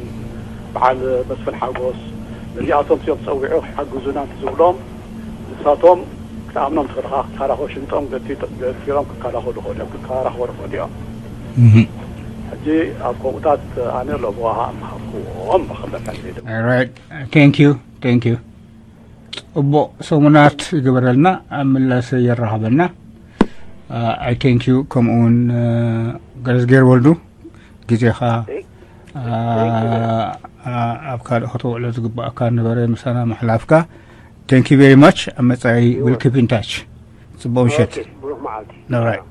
በዓል መስፍን ሓጎስ ነዚኣቶም እዮም ጸዊዑ ክሓግዙና ዝብሎም ንሳቶም ክትኣምኖም ትኽእል ኢኻ። ክካራኸሩ ሽንጦም ገቲሮም ክካራኸሩ ይኽእሉ እዮም። ክካራኸሩ ይኽእሉ እዮም። ሕጂ ኣብ ከምኡታት ኣነ ለበዋ ምሃብክዎም ብኸመልካ Thank you, thank you። ጽቡቕ ሰሙናት ይግበረልና፣ ኣብ ምላሰ የራኽበና። I thank you። ከምኡ እውን ገረዝጌር ወልዱ ግዜኻ ኣብ ካልእ ከተውዕሎ ዝግባኣካ ነበረ ምሳና ምሕላፍካ። Thank you very much። ኣብ መጻኢ we'll keep in touch። ጽቡቕ ምሸት። ብሩኽ መዓልቲ። All right።